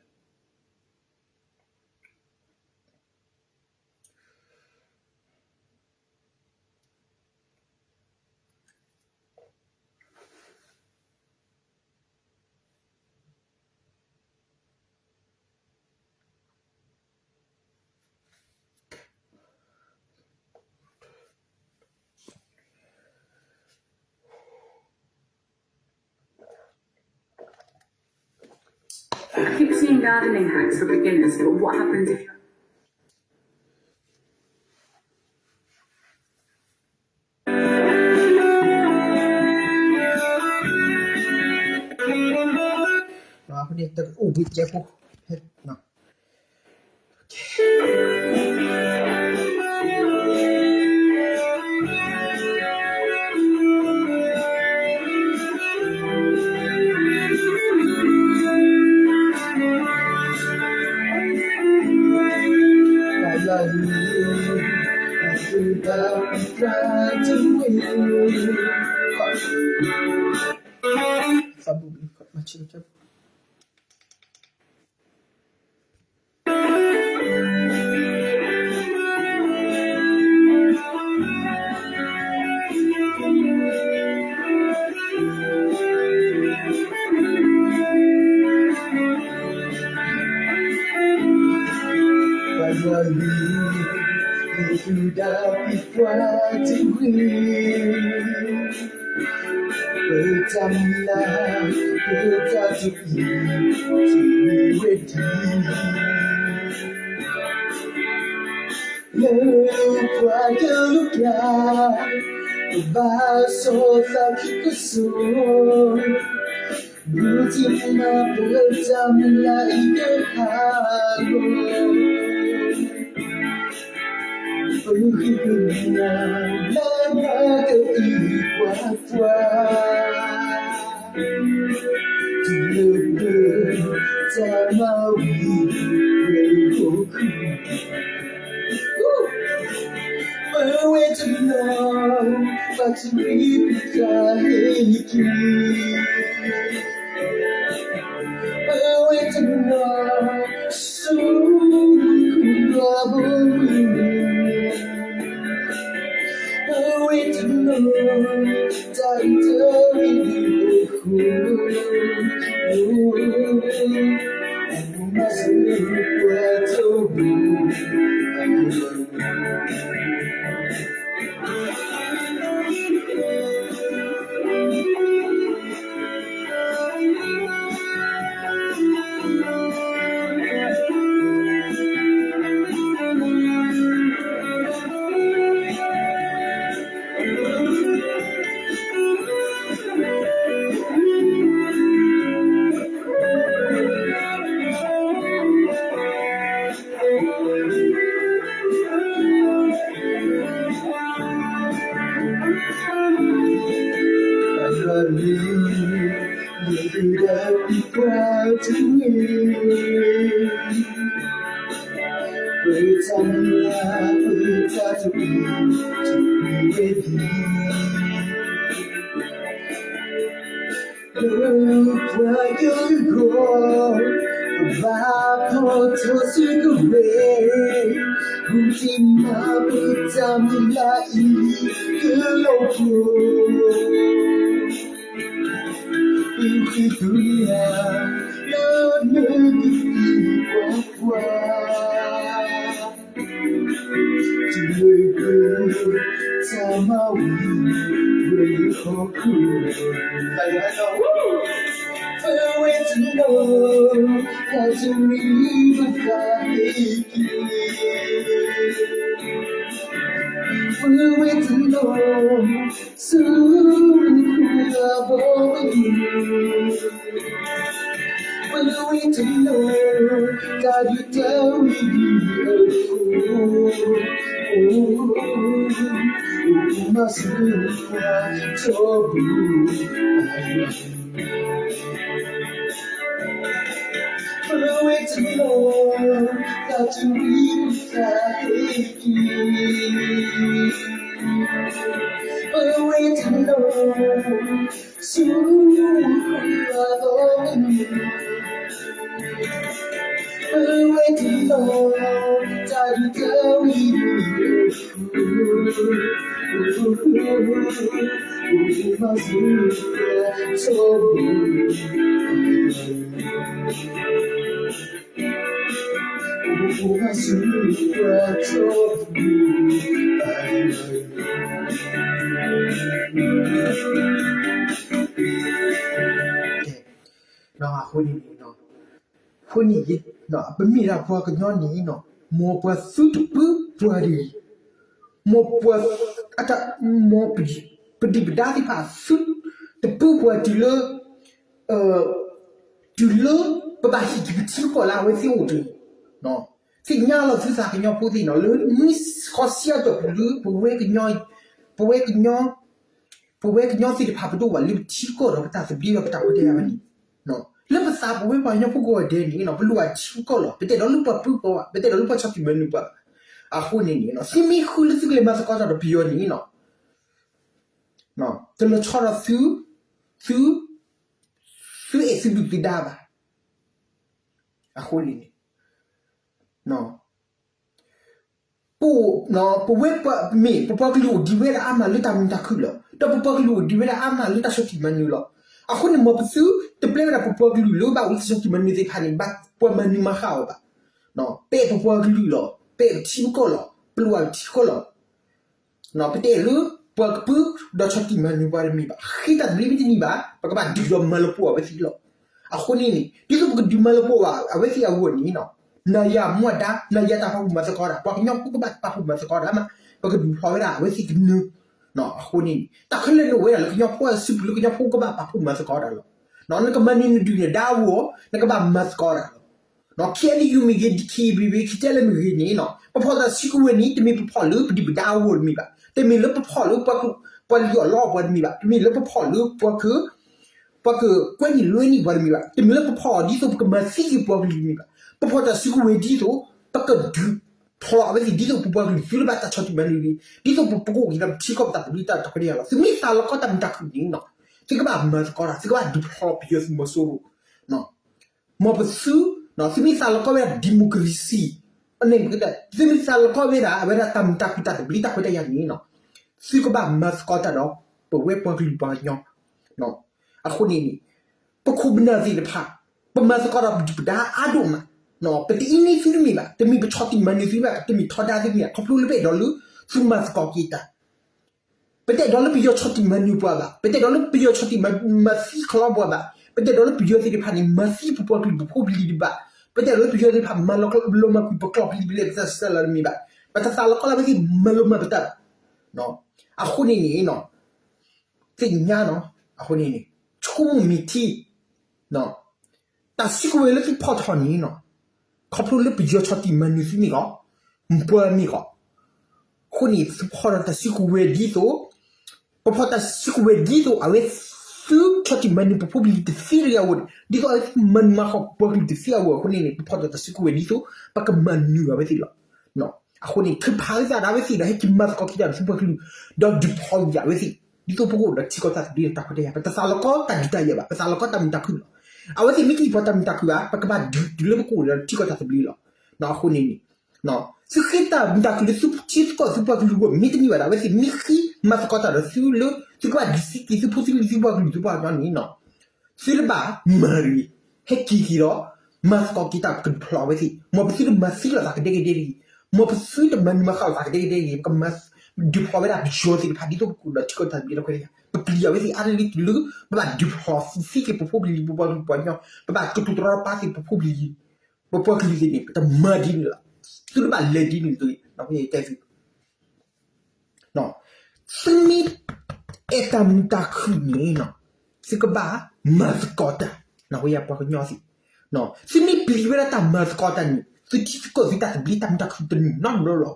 I keep seeing gardening hacks for beginners, but what happens if ပတရံးပတၢ်ဟ့ၣ်က့ၤ ပဝဲတနီၤ ဆူနွံဘိမုၢ် ပဝဲတနီၤ တၢ်တရံးအဃိ မၤစၢၤပှၤတဘိ ပတၢ်မၤ ပတၢ်တမံၤ တမံၤဝဲဒ် လၢပှၤကလုာ်အဂီၢ် ပဘၣ်ဖီၣ်ထီၣ်စုကဝဲၤ ဃုသ့ၣ်မၤပတၢ်မုၢ်လၢ်အံၤ ကလီၤပှီၢ် ပဃ့တုၤလၢ လၢနကသံကွၢ်ပှၤ တုၤလၢ တၢ်မၤဝံၤ ဝဲလၢဟီၣ်ခိၣ် ပဝဲတနီၤ တၢ်တရံးပတၢ်ဟ့ၣ်က့ၤ ပဝဲတနီၤ ဆူနွံဘိမုၢ် ပဝဲတနီၤ တၢ်ဒုးတၢ်ဝံၤအဃိ မၤစၢၤပှၤတဘိ ပဝဲတနီၤ တၢ်တရံးပတၢ်ဟ့ၣ်က့ၤ ပဝဲတနီၤ ဆူနွံဘိမုၢ် ပဝဲတနီၤ တၢ်ဒုးတၢ်ဝံၤအဃိ မၤစၢၤပှၤတဘိ မၤစၢၤပှၤတဘိ အဃိန့ၣ် အဃိန့ၣ် ပမ့ၢ်ဒၣ်ပှၤကညီန့ၣ် မ်ပှၤသုတပၢပှၤတဂ့ၤ, မ်ပှၤ အတၢ် မ်ပဒုၣ်ပဒါသ့ၣ်တဖၣ်သုတပၢပှၤတုၤလၢ တုၤလၢပဘၣ်ဟ့ၣ်က့ၤပထံပကီၢ်လၢအဝဲသ့ၣ်အိၣ်တဂ့ၤ. သ့ၣ်ညါလီၤသုသးကညီဖိသ့ၣ်နီၤ လၢနွံဆံဃီဆံအတီၢ်ပူၤလၢ ပဝဲကညီ ပဝဲကညီ ပဝဲကညီသ့ၣ်တဖၣ်ပဒိၣ်ဘၣ်လၢပထံကီၢ်ဒီးပတၢ်သဘျ့ဒီးပတၢ်ခွဲးတၢ်ယာ်ဝဲန့ၣ် လၢပသးပဝဲပှၤကညီဖိကိးဂၤဒဲးန့ၣ် ပလိၣ်ဘၣ်ထံပကီၢ်လီၤ. ပတအဲၣ်ဒိးလၢပှၤပၢပှၤဘၣ်, ပတအဲၣ်ဒိးလၢပှၤဆီၣ်တံၢ်မၤနၢၤပှၤဘၣ်. အဃိန့ၣ်န့ၣ် သုမ့ၢ်ဃုလၢသုကလဲၤမၤသကိးတၢ်ဒီးပယီၤန့ၣ် တလီၤဆီဒီးသု သု သုအဲၣ်သုဒုၣ်သုဒါဘၣ်. အဃိန့ၣ်န့ၣ် ပ ပဝဲပှၤမ့ၢ် ပပှၤကလုာ်အိၣ်ဒံးဝဲဒၣ်အါမးလၢတၢ်မုာ်တၢ်ခုၣ်လီၤ. ဒီးပပှၤကလုာ်အိၣ်ဒံးဝဲဒၣ်အါမးလၢတၢ်ဆီၣ်တံၢ်မၤနၢၤလီၤ. အဃိန့ၣ် မ်ပသုတပျဲဝဲဒၣ်ပပှၤကလုာ်လၢဘၣ်အိၣ်လၢတၢ်ဆီၣ်တံၢ်မၤနၢၤသ့ၣ်တဖၣ်န့ၣ် ပှၤမၤနၢၤမၤဃၣ်အီၤဘၣ်. ပအဲၣ်ပပှၤကလုာ်လီၤ. ပအဲၣ်ပထံပကီၢ်လီၤ. ပလိၣ်ဘၣ်ပထံပကီၢ်လီၤ. ပတအဲၣ်လၢပှၤကပၢဒီးဆီၣ်တံၢ်မၤနၢၤပှၤတမ့ၢ်ဘၣ်. ဃ့တၢ်သဘျ့မ့ၢ်တန့ၢ်ဘၣ် ပကဘၣ်ဒုးဒီးမၤလၢပှဲၤအဝဲသ့ၣ်လီၤ. အဃိန့ၣ်န့ၣ် ဒ်သိးပကဒုးမၤလၢပှဲၤဘၣ်အဝဲသ့ၣ်အဂီၢ်န့ၣ် နၤယၤမူဒါ နၤယၤတၢ်ပာ်ဖှိၣ်မၤသကိးတၢ် ပှၤကညီဖိကဘၣ်ပာ်ဖှိၣ်မၤသကိးတၢ်မး ပကဒုးဖျီဝဲဒၣ်အဝဲသ့ၣ်ကနၢ အဃိန့ၣ်န့ၣ် တၢ်ခဲလၢာ်န့ၣ်အိၣ်ဝဲဒၣ်လၢကညီဖိအစုပူၤလၢကညီဖိကဘၣ်ပာ်ဖှိၣ်မၤသကိးတၢ်လီၤ. နကမၤန့ၢ်နဒုၣ်နဒါအဂီၢ် နကဘၣ်မၤသကိးတၢ်လီၤ. ခ့အနယူမ့ၢ်ဂ့ၤ ဒံၣ်ခံဘံၣ်ဘ့ၣ် ခံတဲလၢမ့ၢ်ဂ့ၤန့ၣ် ပဖီၣ်တၢ်စုကဝဲၤန့ၣ် တမ့ၢ်ပဖီၣ်လၢပဒုၣ်ပဒါအဂီၢ်တမ့ၢ်ဘၣ်. တမ့ၢ်လၢပဖီၣ်လၢ ပှၤလံၣ်အီၣ်လီအီၣ်ပှၤတမ့ၢ်ဘၣ်. တမ့ၢ်လၢပဖီၣ်လၢပှၤက ပှၤကကွဲနုာ်လွဲနုာ်ပှၤတမ့ၢ်ဘၣ်. တမ့ၢ်လၢပဖီၣ်အီၤဒ်သိးပကမၤသံက့ၤပှၤကလုာ်တမ့ၢ်ဘၣ်. ပဖီၣ်တၢ်စုကဝဲၤဒ်သိး ပကဒုး ဖျိးအဝဲသ့ၣ် ဒ်သိးပပှၤကလုာ်သုတဘၣ်တၢ်ဆီၣ်တံၢ်မၤနၢၤ, ဒ်သိးပကအိၣ်က့ၤဒီးပထံကီၢ်ပတၢ်သဘျ့တၢ်တၢ်ခွဲးတၢ်ယာ်လီၤ. သုမ့ၢ်သးလီၤကီတၢ်မုာ်တၢ်ခုၣ်န့ၣ်နီၤ, သုကဘၣ်မၤသကိးတၢ်, သုကဘၣ်ဒုးဖျိးပယီၤသုးမီၤစိရိၤ. မ်ပသု, သုမ့ၢ်သးလီၤကီဝဲဒၣ် democracy, န့ၣ် သုမ့ၢ်သးလီၤကီဝဲဒၣ် အဝဲဒၣ်တၢ်မုာ်တၢ်ခုၣ်တၢ်သဘျ့တၢ်ခွဲးတၢ်ယာ်န့ၣ်နီၤ, သုကဘၣ်မၤသကိးတၢ်ဒီး ပဝဲပှၤကလုာ်ပှၤကညီ. အဃိန့ၣ်န့ၣ် ပခိၣ်ပနၢ်သ့ၣ်တဖၣ် ပမၤသကိးဒီးပဒုၣ်ပဒါအါဒိၣ်မး, ပတအ့န့သုတမ့ၢ်ဘၣ်, တမ့ၢ်ပဆီၣ်တံၢ်မၤနၢၤသုတမ့ၢ်ဘၣ်, တမ့ၢ်ထီဒါသုတမ့ၢ်ဘၣ်, ခီဖျိလၢပအဲၣ်ဒိးလၢ သုမၤသကိးက့ၤတၢ် ပတအဲၣ်ဒိးလၢပယီၤဆီၣ်တံၢ်မၤနၢၤပှၤဘၣ်, ပတအဲၣ်ဒိးလၢပယီၤဆီၣ်တံၢ်မၤသံခီလီပှၤဘၣ်, ပတအဲၣ်ဒိးလၢပယီၤသ့ၣ်တဖၣ်န့ၣ် မၤသံပပှၤကလုာ်ပဖိပလံၤတဘၣ်, ပတအဲၣ်ဒိးလၢပယီၤသ့ၣ်တဖၣ် မၤလီၤမၢ်ကွံာ်ပကျိာ်ပလံၤပလဲၢ်တစဲးလီၤတမ့ၢ်ဘၣ်, ပတသးလီၤကီလၢအဝဲသ့ၣ်မၤလိမၤပတၢ်ဘၣ်. အဃိန့ၣ်န့ၣ် သ့ၣ်ညါနီၤ, အဃိန့ၣ်န့ၣ် ဆိကမိၣ်မ့ၢ်ထံ တၢ်စုကဝဲၤလၢသုဖီၣ်ထီၣ်န့ၣ်နီၤ, ခီဖျိလၢပယီၤဆီၣ်တံၢ်မၤနၢၤသုမ့ၢ်ဂ့ၤ, ပှၤမ့ၢ်ဂ့ၤ, အဃိန့ၣ် သုဖီၣ်ထီၣ်တၢ်စုကဝဲၤဒ်သိး, ပဖီၣ်တၢ်စုကဝဲၤဒ်သိး အဝဲသုဆီၣ်တံၢ်မၤနၢၤပဖိပလံၤတသ့တဂ့ၤအဂီၢ်န့ၣ်, ဒ်သိးအဝဲသုမၤနၢၤမၤဃီပပှၤကလုာ်တသ့အဂီၢ်အဃိန့ၣ်န့ၣ် ပဖီၣ်ထီၣ်တၢ်စုကဝဲၤဒ်သိး ပကမၤနၢၤအဝဲသ့ၣ်လီၤ. အဃိန့ၣ် ထုးဖးသုသးဒီးအဝဲသ့ၣ်ဒီး ဟဲက့ၤမၤသကိးက့ၤတၢ်ဒီးသုပှၤကလုာ်, ဒီးဒုးဖျိးက့ၤအဝဲသ့ၣ် ဒ်သိးပကအိၣ်ဒီးထံကီၢ်တၢ်သဘျ့တၢ်ခွဲးတၢ်ယာ်, ပတသးလီၤကီတၢ်ဒုးတၢ်ယၤဘၣ်, ပသးလီၤကီတၢ်မုာ်တၢ်ခုၣ်လီၤ. အဝဲသ့ၣ်မ့ၢ်ကဟ့ၣ်ပှၤတၢ်မုာ်တၢ်ခုၣ်ဘၣ် ပကဘၣ်ဒုးတုၤလၢပကအိၣ်ဒီးထံကီၢ်တၢ်သဘျ့လီၤ. အဃိန့ၣ်န့ၣ် သုဃ့တၢ်မုာ်တၢ်ခုၣ်လၢသုထံသုကီၢ်သုပှၤကလုာ်အဂီၢ် မ့တမ့ၢ်ဘၣ်ဒီး အဝဲသ့ၣ်မ့ၢ်ဃ့မၤသကိးတၢ်ဒီးသုလၢ သုကဘၣ်ဒုးသံက့ၤသုဖိသုလံၤသုပှၤကလုာ်သုပှၤကညီန့ၣ်နီၤ, သုတဘၣ်မၤတဂ့ၤ, ဟဲက့ၤက့ၤဒီး မၤသကိးက့ၤတၢ် ပကဒုးဖျိးအဝဲသ့ၣ်, မ်ပသုတမၤသံလိာ်သးကဒဲကဒဲတဂ့ၤ, မ်ပသုတမၤနၢၤမၤဃၣ်လိာ်သးကဒဲကဒဲတဂ့ၤ, ပကမၤဒုးဖျိးဝဲဒၣ်ပယီၤသ့ၣ်တဖၣ် ဒ်သိးပကအိၣ်ဒီးထံကီၢ်တၢ်သဘျ့တၢ်ခွဲးတၢ်ယာ်, ပပျံၤအဝဲသ့ၣ်အါတလၢတုၤလၢ ပဘၣ်ဒုးဖျိးသံက့ၤပဖိပလံၤပပှၤကလုာ်ပှၤကညီ, ပဘၣ်ကတိၤတရီတပါသ့ၣ်ပဖိပလံၤ ပပှၤကလုာ်သ့ၣ်န့ၣ် ပတမၤဒ်န့ၣ်လီၤ. သုတဘၣ်လဲၤဒ်န့ၣ်တဂ့ၤ, နၢ်ဟူယတဲသု, သုမ့ၢ်အဲၣ်တၢ်မုာ်တၢ်ခုၣ်န့ၣ် သုကဘၣ်မၤသကိးတၢ်, နၢ်ဟူယပှၤကညီသ့ၣ်, သုမ့ၢ်ပျံၤဝဲဒၣ်တၢ်မၤသကိးတၢ်န့ၣ် သုထံသုကီၢ်သုတၢ်သဘျ့တၢ်မုာ်တၢ်ခုၣ်တန့ၢ်နီတဘျီလီၤ.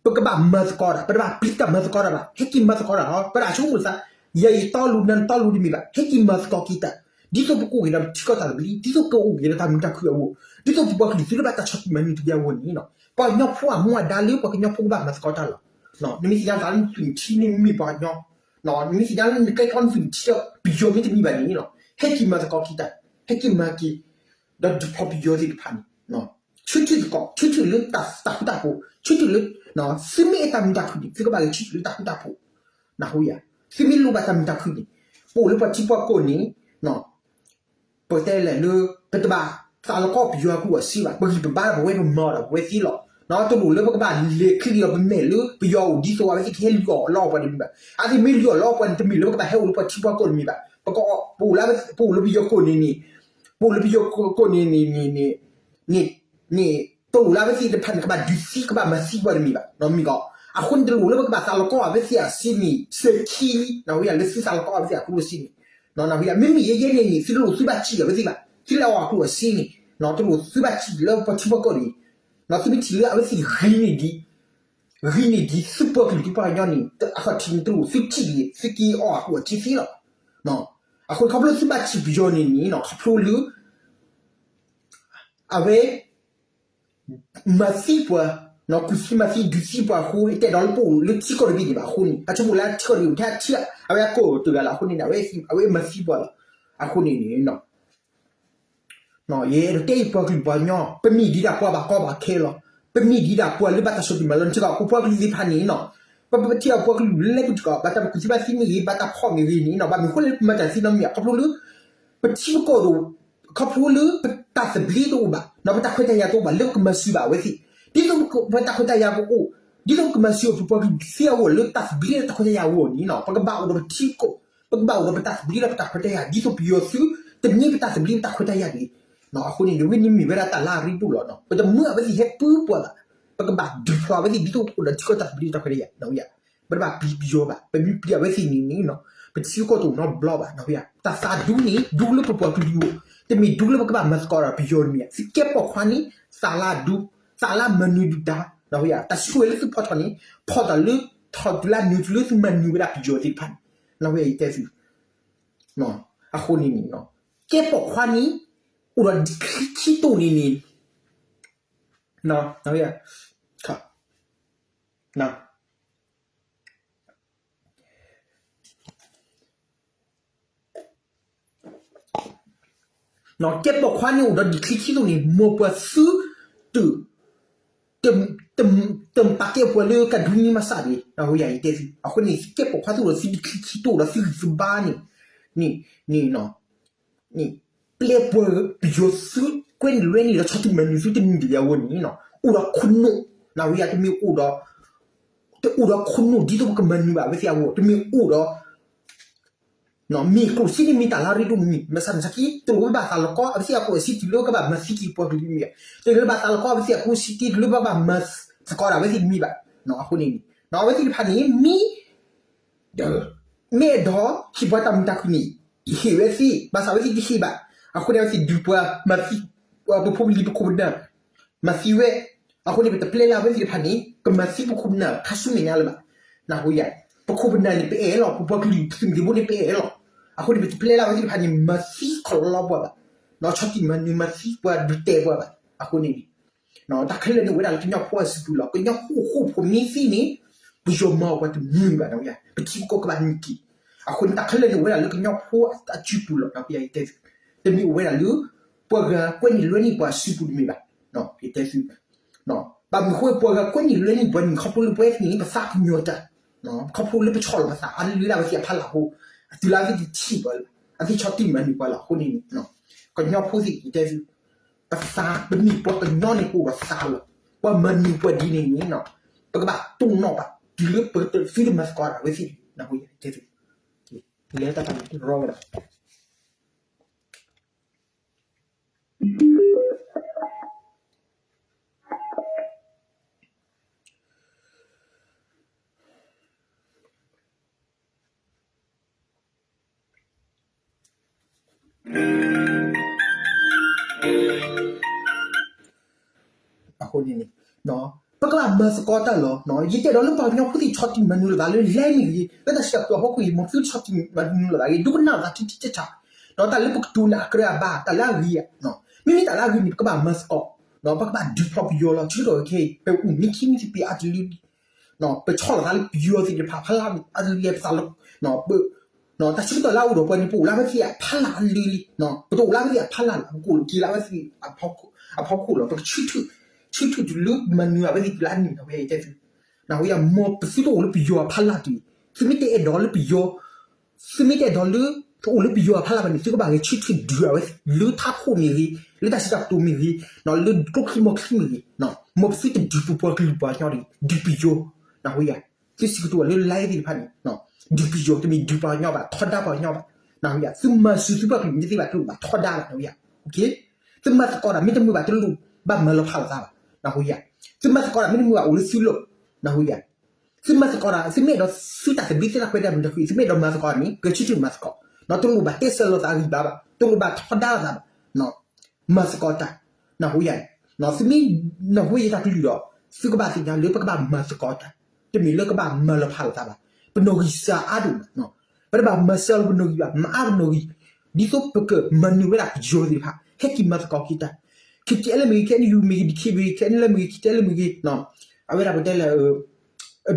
ပကဘၣ်မၤသကိးတၢ်, ပတဘၣ်ပျံၤတၢ်မၤသကိးတၢ်ဘၣ်, ဟဲက့ၤမၤသကိးတၢ်လီၤ. ပတၢ်ဆိကမိၣ်သး ယဲယတီလိၤနၤနတီလိၤတမ့ၢ်ဘၣ်, ဟဲက့ၤမၤသကိးက့ၤတၢ်, ဒ်သိးပကအိၣ်က့ၤဒီးပထံကီၢ်တၢ်သဘျ့, ဒ်သိးပကအိၣ်က့ၤဒီးတၢ်မုာ်တၢ်ခုၣ်အဂီၢ်, ဒ်သိးပပှၤကလုာ်သုတဘၣ်တၢ်ဆီၣ်တံၢ်မၤနၢၤတဂ့ၤအဂီၢ်န့ၣ်, ပှၤကညီဖိအမူအဒါလၢပှၤကညီဖိကဘၣ်မၤသကိးတၢ်လီၤ. နမ့ၢ်သ့ၣ်ညါသးလၢနသုးနထံန့ၣ်မ့ၢ်ပှၤကညီ, နမ့ၢ်သ့ၣ်ညါလၢနကဲထီၣ်နသုးနထံဒီး ပယီၤမ့တမ့ၢ်ဘၣ်န့ၣ်, ဟဲက့ၤမၤသကိးက့ၤတၢ်, ဟဲက့ၤမၤက့ၤ ဒီးဒုးဖျိးပယီၤသ့ၣ်တဖၣ်န့ၣ်, ဆၢထၢၣ်သကိး, ဆၢထၢၣ်လၢတၢ်ဃူတၢ်ဖိး, ဆၢထၢၣ်လၢ, သုမ့ၢ်အဲၣ်တၢ်မုာ်တၢ်ခုၣ်န့ၣ် သုကဘၣ်ဂဲၤဆၢထၢၣ်လၢတၢ်ဃူတၢ်ဖိး, နၢ်ဟူယၤ, သုမ့ၢ်လိၣ်ဘၣ်တၢ်မုာ်တၢ်ခုၣ်န့ၣ်, ပအိၣ်လၢပှၤထံပှၤကီၢ်န့ၣ် ပတဲလဲၣ်လၢ ပတဘၣ်သးလီၤကီပယီၤအကျိၣ်အစ့ဘၣ်, ပဂံၢ်ပဘါဒီးပဝဲပမၤဒီးပဝဲသ့လီၤ. တလိၣ်လၢပကဘၣ်လဲၤချ့က့ၤဒီးပမဲာ်လၢပယီၤအိၣ်ဒ်သိးအဝဲသ့ၣ်ကဟဲလုၢ်အီၣ်လီအီၣ်ပှၤတမ့ၢ်ဘၣ်. အဝဲသ့ၣ်မ့ၢ်လုၢ်အီၣ်လီအီၣ်ပှၤန့ၣ် တမ့ၢ်လၢပကဘၣ်ဟဲအိၣ်လၢပှၤထံပှၤကီၢ်တမ့ၢ်ဘၣ်. ပက, ပအိၣ်လၢ, ပအိၣ်လၢပယီၤကီၢ်န့ၣ်န့ၣ်, ပအိၣ်လၢပယီၤကီၢ်န့ၣ်န့ၣ်န့ၣ်န့ၣ် န့ၣ်, တလိၣ်လၢအဝဲသ့ၣ်တဖၣ်န့ၣ် ကဘၣ်ဒုးသံ ကဘၣ်မၤသံပှၤတမ့ၢ်ဘၣ်, မ့ၢ်ကီး. အဃိန့ၣ် တလိၣ်လၢပကဘၣ်သးလီၤကီအဝဲသ့ၣ်အစ့န့ၣ် စဲၤခံ, နၢ်ဟူယၤ, လၢသုသးလီၤကီအဝဲသ့ၣ်အကျိၣ်အစ့န့ၣ်, နၢ်ဟူယၤ, မ့မ့ၢ်ယဲယဲန့ၣ်န့ၣ် သုတလိၣ်သုဘၣ်စံၣ်အဝဲသ့ၣ်ဘၣ်, သုလဲၤအီၣ်အကျိၣ်အစ့န့ၣ်, တလိၣ်သုဘၣ်စံၣ်လၢပှၤထံပှၤကီၢ်န့ၣ်, သုမ့ၢ်ထံၣ်လၢအဝဲသ့ၣ်ဂ့ၤန့ၢ်ဒံး ဂ့ၤန့ၢ်ဒံးသုပှၤကလုာ်သုပှၤကညီန့ၣ် အခီၣ်ထံးန့ၣ် တလိၣ်သုထံၣ်ဂ့ၤ သုက့ၤအီၣ်အကျိၣ်အစ့သ့လီၤ. အဃိန့ၣ် ခီဖျိသုဘၣ်ထံၣ်ပယီၤန့ၣ်န့ၣ် ခီဖျိလၢ အဝဲ မၤသံပှၤ, ကူၣ်သံမၤသံဒုးသံပှၤအဃိ တအဲၣ်ဒိးလၢပအိၣ်လၢထံကီၢ်တဘ့ၣ်န့ၣ်ဘၣ်အဃိန့ၣ် အဆိကမိၣ်လၢထံကီၢ်တဘ့ၣ် ထဲထံ အဝဲအကီၢ်တဂၤလီၤအဃိန့ၣ် အဝဲမၤသံပှၤလီၤ. အဃိန့ၣ်န့ၣ် ယအဲၣ်ဒိးတဲအံၤပှၤကလုာ်ပှၤကညီ ပမ့ၢ်ဒံးဒၣ်ပှၤဘၣ်ကီဘၣ်ခဲလီၤ. ပမ့ၢ်ဒံးဒၣ်ပှၤလၢဘၣ်တၢ်ဆီၣ်တံၢ်မၤလီၤ နထံကီၢ် ပပှၤကလုာ်သ့ၣ်တဖၣ်န့ၣ်နီၤ, ပပထံၣ်အပှၤကလုာ်လၢပထံကီၢ် ဘၣ်တၢ်ကူၣ်သံဘၣ်သံမ့ၢ်ဂ့ၤ ဘၣ်တၢ်ဖီၣ်မ့ၢ်ဂ့ၤန့ၣ်နီၤ ဘၣ်မနုၤအဃိလၢပမၤတၢ်သ့နီတမံၤ ခီဖျိလၢ ပထံပကီၢ်တအိၣ် ခီဖျိလၢပတၢ်သဘျ့တအိၣ်ဘၣ်, ပတၢ်ခွဲးတၢ်ယာ်တအိၣ်ဘၣ် လၢပကမၤစၢၤဘၣ်အဝဲသ့ၣ်, ဒ်သိးပတၢ်ခွဲးတၢ်ယာ်ကအိၣ်, ဒ်သိးပကမၤစၢၤပပှၤကလုာ်သ့အဂီၢ်လၢတၢ်သဘျ့လၢတၢ်ခွဲးတၢ်ယာ်အဂီၢ်န့ၣ်နီၤ ပကဘၣ်အိၣ်ဒီးပထံပကီၢ်, ပကဘၣ်အိၣ်ဒီးပတၢ်သဘျ့လၢပတၢ်ခွဲးတၢ်ယာ် ဒ်သိးပယီၤသု တန့ၢ်ပတၢ်သဘျ့ပတၢ်ခွဲးတၢ်ယာ်တဂ့ၤ. အဃိန့ၣ် ဝဲန့ၣ်မ့ၢ်ဝဲဒၣ်တၢ်လၢအရ့ဒိၣ်လီၤ. ပတမၢအဝဲသ့ၣ်ဟဲပၢပှၤဘၣ်, ပကဘၣ်ဒုးဖျိးအဝဲသ့ၣ် ဒ်သိးပအိၣ်ဒီးထံကီၢ်တၢ်သဘျ့တၢ်ခွဲးတၢ်ယာ် နၢ်ဟူယၤ, ပတဘၣ်ပျံၤပယီၤဘၣ်, ပမ့ၢ်ပျံၤအဝဲသ့ၣ်န့ၣ်န့ၣ် ပထံပကီၢ်တအိၣ်နီတဘျီဘၣ် နၢ်ဟူယၤ, တၢ်သးဒူန့ၣ် ဒူလၢပပှၤကလုာ်အဂီၢ်, တမ့ၢ်ဒူလၢပကဘၣ်မၤသကိးဒီးပယီၤတမ့ၢ်ဧါ, သုကဲပိာ်ခွါန့ၣ် သးလၢအဒူ, သးလၢအမၤနၢၤဒုၣ်ဒါ, နၢ်ဟူယၤ, တၢ်စုကဝဲၤလၢသုဖီၣ်ထီၣ်န့ၣ် ဖီၣ်တၢ်လၢ ထီၣ်တုၤလၢနုာ်တုၤလၢသုမၤနၢၤဝဲဒၣ်ပယီၤသ့ၣ်တဖၣ်န့ၣ်, နၢ်ဟူယၤ ယတဲသု, အဃိန့ၣ်န့ၣ် ကဲပိာ်ခွါန့ၣ် အိၣ်ဒီးဒံခံခံတိၢ်န့ၣ်န့ၣ် နၢ်ဟူယၤ, ကဲပိာ်ခွါန့ၣ်အိၣ်ဒီးဒံၣ်ချံခံသိးန့ၣ် မ်ပှၤသုတ တ တပာ်ကဲပှၤလၢကဒုးနံၤမၤစၢ်န့ၣ် အဃိယတဲသု အဃိန့ၣ် သုကဲပိာ်ခွါသုအိၣ်ဒီးသုဒံၣ်ချံခံ သုအိၣ်ဒီးသုဂံၢ်သုဘါန့ၣ် န့ၣ် န့ၣ် ပျဲပှၤပယီၤသုကွဲနုာ်လွဲနုာ်ဒီးဆီၣ်တံၢ်မၤနုာ်သုတနံၤဒံးအဂီၢ်န့ၣ် အိၣ်ဒီးခိၣ်နူာ် နဝံယၤ တမ့ၢ်အိၣ်ဒီး တအိၣ်ဒီးခိၣ်နူာ်ဒ်သိးပကမၤနုာ်ဘၣ်အဝဲသ့ၣ်အဂီၢ် တမ့ၢ်အိၣ်ဒီး မ့ၢ်ကျိၣ်စ့န့ၣ်မ့ၢ်တၢ်လၢအရ့ဒိၣ်မးန့ၣ် မ့ၢ်ဆၣ်မ့ၢ်ဆၣ်ခံ တလိၣ်ဝဲဘၣ်သးလီၤကီ အဝဲသ့ၣ်အကျိၣ်စ့တုၤလၢကဘၣ်မၤသံက့ၤပှၤကလုာ်မ့ၢ်ဘၣ် တလိၣ်ဘၣ်သးလီၤကီ အဝဲသ့ၣ်အကျိၣ်စ့တုၤလၢဘၣ်ဘၣ်မၤသကိးဒၣ်ဝဲသ့ၣ်တမ့ၢ်ဘၣ် အဃိန့ၣ် အဝဲသ့ၣ်တဖၣ်န့ၣ် မ့ၢ် မ့ၢ်အဲၣ်ဒိးဟ့ၣ်ပှၤတၢ်မုာ်တၢ်ခုၣ်န့ၣ် ဟ့ၣ်ဝဲသ့ၣ် ဘၣ်ဆၣ်ဝဲသ့ၣ်တဟ့ၣ်ဘၣ် အဃိန့ၣ် အဝဲသ့ၣ်ဒုးပှၤမၤသံ ပဖိပလံၤပခိၣ်ပနၢ် မၤသံဝဲ အဃိန့ၣ် ပတပျဲလၢအဝဲသ့ၣ်တဖၣ်န့ၣ် ကမၤသံပခိၣ်ပနၢ်ခါဆူမဲာ်ညါလၢၤဘၣ် နၢ်ဟူယၤ ပခိၣ်ပနၢ်န့ၣ် ပအဲၣ်လီၤ ပပှၤကလုာ်သုးမုၢ်သံၣ်ဘိန့ၣ် ပအဲၣ်လီၤ အဃိန့ၣ် ပတပျဲလၢအဝဲသ့ၣ်တဖၣ်န့ၣ် မၤသံခီၣ်လီၤလီၤပှၤဘၣ် ဆီၣ်တံၢ်မၤနုာ်မၤသံပှၤဒုးတဲပှၤဘၣ် အဃိန့ၣ် တၢ်ခဲလၢာ်န့ၣ်အိၣ်ဝဲဒၣ်လၢကညီဖိအစုပူၤလီၤ ကညီဖိဃိာ်ဖိမ့ၢ်သံန့ၣ် ပယီၤမၤအီၣ်ပှၤတမုာ်ဘၣ် ပထံပကီၢ်ကဘၣ်နုာ်က့ၤ အဃိန့ၣ် တၢ်ခဲလၢာ်န့ၣ်အိၣ်ဝဲဒၣ်လၢကညီဖိအစုပူၤလီၤ ယတဲသု တမ့ၢ်အိၣ်ဝဲဒၣ်လၢ ပှၤဂၤကွဲနုာ်လွဲနုာ်ပှၤအစုပူၤတမ့ၢ်ဘၣ် ယတဲသု ဘၣ်မနုၤအဃိ ပှၤဂၤကွဲနုာ်လွဲနုာ်ပှၤန့ၣ် ခီဖျိလၢပဝဲသ့ၣ်န့ၣ် ပသးကညီၤတၢ် ခီဖျိလၢပဆီၣ်လီၤပသး အါတလၢလၢအဝဲသ့ၣ်အဖီလာ်အဃိ အတုၤလၢအဝဲသ့ၣ်တထံၣ်ပှၤလၢၤ အဝဲသ့ၣ်ဆီၣ်တံၢ်မၤနုာ်ပှၤလၢၤအဃိန့ၣ် ကညီဖိသ့ၣ် ယတဲသု ပသးပမ့ၢ်ပှၤကညီန့ၣ် ပအိၣ်ဒီးသးလီၤ ပှၤမၤနုာ်ပှၤဒ်န့ၣ်န့ၣ် ပကဘၣ်တိၢ်နီၣ်ဘၣ် တုၤလၢပသုတမၤသကိးဒၣ်ဝဲသ့ၣ် ယတဲသု လဲၤတၢ်တၢ်န့ၣ် ရီဝဲဒၣ် အဃိန့ၣ်န့ၣ် ပကဘၣ်မၤသကိးတၢ်လီၤ. ယတဲဒီးလၢပှၤကညီဖိသ့ၣ်ဆီၣ်တံၢ်မၤနုာ်လိာ်သးလၢလဲၣ်မ့ၢ်ဂ့ၤ, လၢတၢ်စံးတၢ်ကတိၤအဖီခိၣ်အံၤ မ်သုဆီၣ်တံၢ်မၤနုာ်လိာ်သးဂ့ၤ, ဒိကနၣ်လိာ်သးထံထံဆးဆး, ဒီးတၢ်လၢပကတိၤန့ၣ် အကြၢးအဘၣ် တၢ်လၢအဂ့ၤဧါ, မ့မ့ၢ်တၢ်လၢအဂ့ၤန့ၣ် ပကဘၣ်မၤသကိး, ပကဘၣ်ဒုးဖျီပယီၤလီၤ. ဆၢကတီၢ်ခဲအံၤ ပအိၣ်မံခံမံသပ့ၤအါတလၢလံ ပဆီၣ်လီၤသးလၢပယီၤသ့ၣ်တဖၣ်ဖးလၢအါတလၢလံ ပသးလီၤ, တၢ်ဆၢကတီၢ်လၢအအိၣ်ဒီးပှၤန့ၣ် ပအိၣ်လၢအဝဲသ့ၣ်အဖီလာ်အါတလၢလံ, ပတအိၣ်လၢအဝဲသ့ၣ်အဖီလာ်လၢၤ, ပကအိၣ်လီၤက့ၤလၢအဝဲသ့ၣ်အဖီခိၣ်လီၤ. ပကဆၢထၢၣ်, ဆၢထၢၣ်တုၤလၢမၤနုၤအဝဲသ့ၣ်တုၤလၢအနံၣ်န့ၣ် ဝဲတဲသု, နၢ်ဟူယၤ, မ်ပသုတအိၣ်လၢပယီၤအဖီလာ်တဂ့ၤ, သုမ့ၢ်တအဲၣ်ဒိးလၢပယီၤ သုမ့ၢ်တအဲၣ်ဒိးလၢ တအိၣ်လၢပယီၤအဖီလာ်ဘၣ်န့ၣ် သုကဘၣ်ဂဲၤဆၢထၢၣ်ဒုးအဝဲသ့ၣ် လၢထးခိၣ်မ့ၢ်ဂ့ၤ, လၢတၢ်စံးတၢ်ကတိၤမ့ၢ်ဂ့ၤ, လၢကျိချံမီၤချံမ့ၢ်ဂ့ၤ, မ်ပသုတဒုးပပှၤကလုာ်ပှၤကညီတဂ့ၤ, ဒုးပယီၤ, နၢ်ဟူယၤ, သုစံးကတိၤလၢ live သ့ၣ်တဖၣ်န့ၣ် ဒုးပယီၤ, တမ့ၢ်ဒုးပှၤကညီဘၣ်, ထီဒါပှၤကညီဘၣ်, နၢ်ဟူယၤ, သုမၤစၢၤသုပှၤကလုာ်မ့ၢ်သ့ဘၣ် တလိၣ်ဘၣ်ထီဒါဘၣ်, နၢ်ဟူယၤ, သုမၤသကိးတၢ်မ့ၢ်တမုာ်ဘၣ် တလိၣ်ဘၣ်မၤလီၤဖးလိာ်သးဘၣ်, နၢ်ဟူယၤ, သုမၤသကိးတၢ်မ့ၢ်တမုာ်ဘၣ် အိၣ်လၢသုလီၢ်, နၢ်ဟူယၤ သုမၤသကိးတၢ် သုမ့ၢ်အဲၣ်ဒိး သုတၢ်သဘျ့သ့ၣ်တၢ်ခွဲးတၢ်ယာ်မ့ၢ်တၢ်ဃုာ် သုမ့ၢ်အဲၣ်ဒိးမၤသကိးန့ၣ် ဂဲၤဆၢထၢၣ်မၤသကိး, တလိၣ်ဘၣ်တဲဆၢလီၤသးဂံၢ်ဘါဘၣ်, တလိၣ်ဘၣ်ထီဒါလိာ်သးဘၣ်, မၤသကိးတၢ်, နၢ်ဟူယၤ, သုမ့ၢ်နၢ်ဟူယတၢ်ကလုၢ်ဒီး သုကဘၣ်သ့ၣ်ညါလၢပကဘၣ်မၤသကိးတၢ်, တမ့ၢ်လၢကဘၣ်မၤလီၤဖးလိာ်သးဘၣ်, ပနီၣ်ဂံၢ်စၢ်အါဒိၣ်မး, ပတဘၣ်မၤစၢၤလၢပနီၣ်ဂံၢ်ဘၣ်, မၤအါပနီၣ်ဂံၢ်, ဒ်သိးပကမၤနၢၤဝဲဒၣ်ပယီၤသ့ၣ်တဖၣ် ဟဲက့ၤမၤသကိးက့ၤတၢ်, ခဲကဲလၢမ့ၢ်ဂ့ၤ ခဲအံၤမ့ၢ်ဂ့ၤ ဒံၣ်ခံဘ့ၣ် ခဲအံၤလၢမ့ၢ်ဂ့ၤ ခဲအံၤလၢမ့ၢ်ဂ့ၤ, အဝဲဒၣ်ပတဲလၢ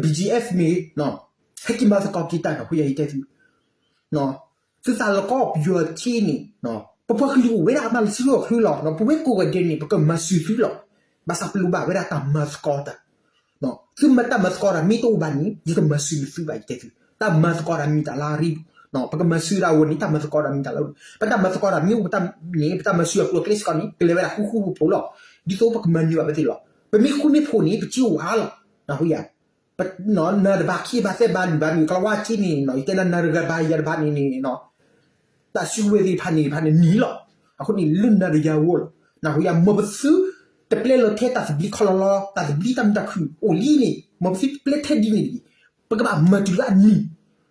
BGF မ့ၢ်ဂ့ၤ, ဟဲက့ၤမၤသကိးက့ၤတၢ် နၢ်ဟူယၤယတဲသု, သုသးလီၤကီပယီၤထံန့ၣ်, ပပှၤကလုာ်အိၣ်ဝဲဒၣ်အမါလၢဆံဂီၢ်ချၢလီၤ, ပဝဲကိးဂၤဒဲးန့ၣ် ပကမၤစၢၤသုလီၤ, ဘၣ်ဆၣ်ပလိၣ်ဘၣ်ဝဲဒၣ်တၢ်မၤသကိးတၢ် သုမ့ၢ်တၢ်မၤသကိးတၢ်မ့ၢ်တအိၣ်ဘၣ်န့ၣ် ယတမၤစၢၤနသုဘၣ် ယတဲသု, တၢ်မၤသကိးတၢ်မ့ၢ်တၢ်လၢအရ့ဒိၣ်, ပကမၤစၢၤတၢ်အဂီၢ်န့ၣ် တၢ်မၤသကိးတၢ်မ့ၢ်တၢ်လၢအရ့ဒိၣ်, ပတၢ်မၤသကိးတၢ်မ့ၢ်အိၣ်န့ၣ် ပတၢ်မၤစၢၤအကျိၤအကျဲစ့ၢ်ကီးန့ၣ် ကလဲၤဝဲဒၣ်ဃူဃူဖိးဖိးလီၤ, ဒ်သိးပကမၤနၢၤဘၣ်ဝဲသ့ၣ်လီၤ, ပမ့ၢ်ဃူမ့ၢ်ဖိးန့ၣ် ပစ့အိၣ်အါလီၤ, နၢ်ဟူယၤ နၢၤတဘၣ်ခံဘၣ်သၢဘၣ်လွံၢ်ဘၣ်န့ၣ် ကလီၤဝါက့န့ၣ် ယတဲနၤနၤတဂၤဘၣ်ယၤတဘၣ်န့ၣ်န့ၣ် တၢ်စုကဝဲၤသ့ၣ်တဖၣ်န့ၣ်တဖၣ်န့ၣ်နံၤလီၤ, အဃိန့ၣ် လၢနၤဒီးယၤအဂီၢ်လီၤ, နၢ်ဟူယၤ မ်ပသုတပျဲလီၤထဲတၢ်သဘျ့ခီလီၤလီၤ တၢ်သဘျ့တၢ်မုာ်တၢ်ခုၣ်အိၣ်လံန့ၣ် မ်ပသုတပျဲထဲဒ်န့ၣ်တဂ့ၤ, ပကဘၣ်မၤတုၤလၢအနံၤ,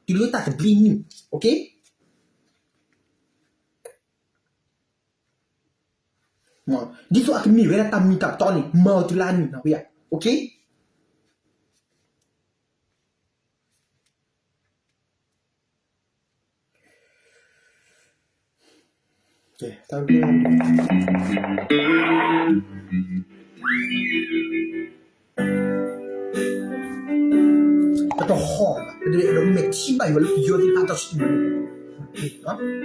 တုၤလၢတၢ်သဘျ့နံၤ, ဒ်သိးအကမ့ၢ်ဝဲဒၣ်တၢ်မ့ၢ်တၢ်တီန့ၣ် မၤအီၤတုၤလၢအနံၤ နၢ်ဟူယၤ, တၢ်ဘျုး ပတဟီၣ်ဘၣ်, ပတအဲၣ်ဒိးမဲာ်ထံဘၣ်ယွၤလၢပယီၤသ့ၣ်တဖၣ်အတၢ်ဆိကမိၣ်န့ၣ် ထံက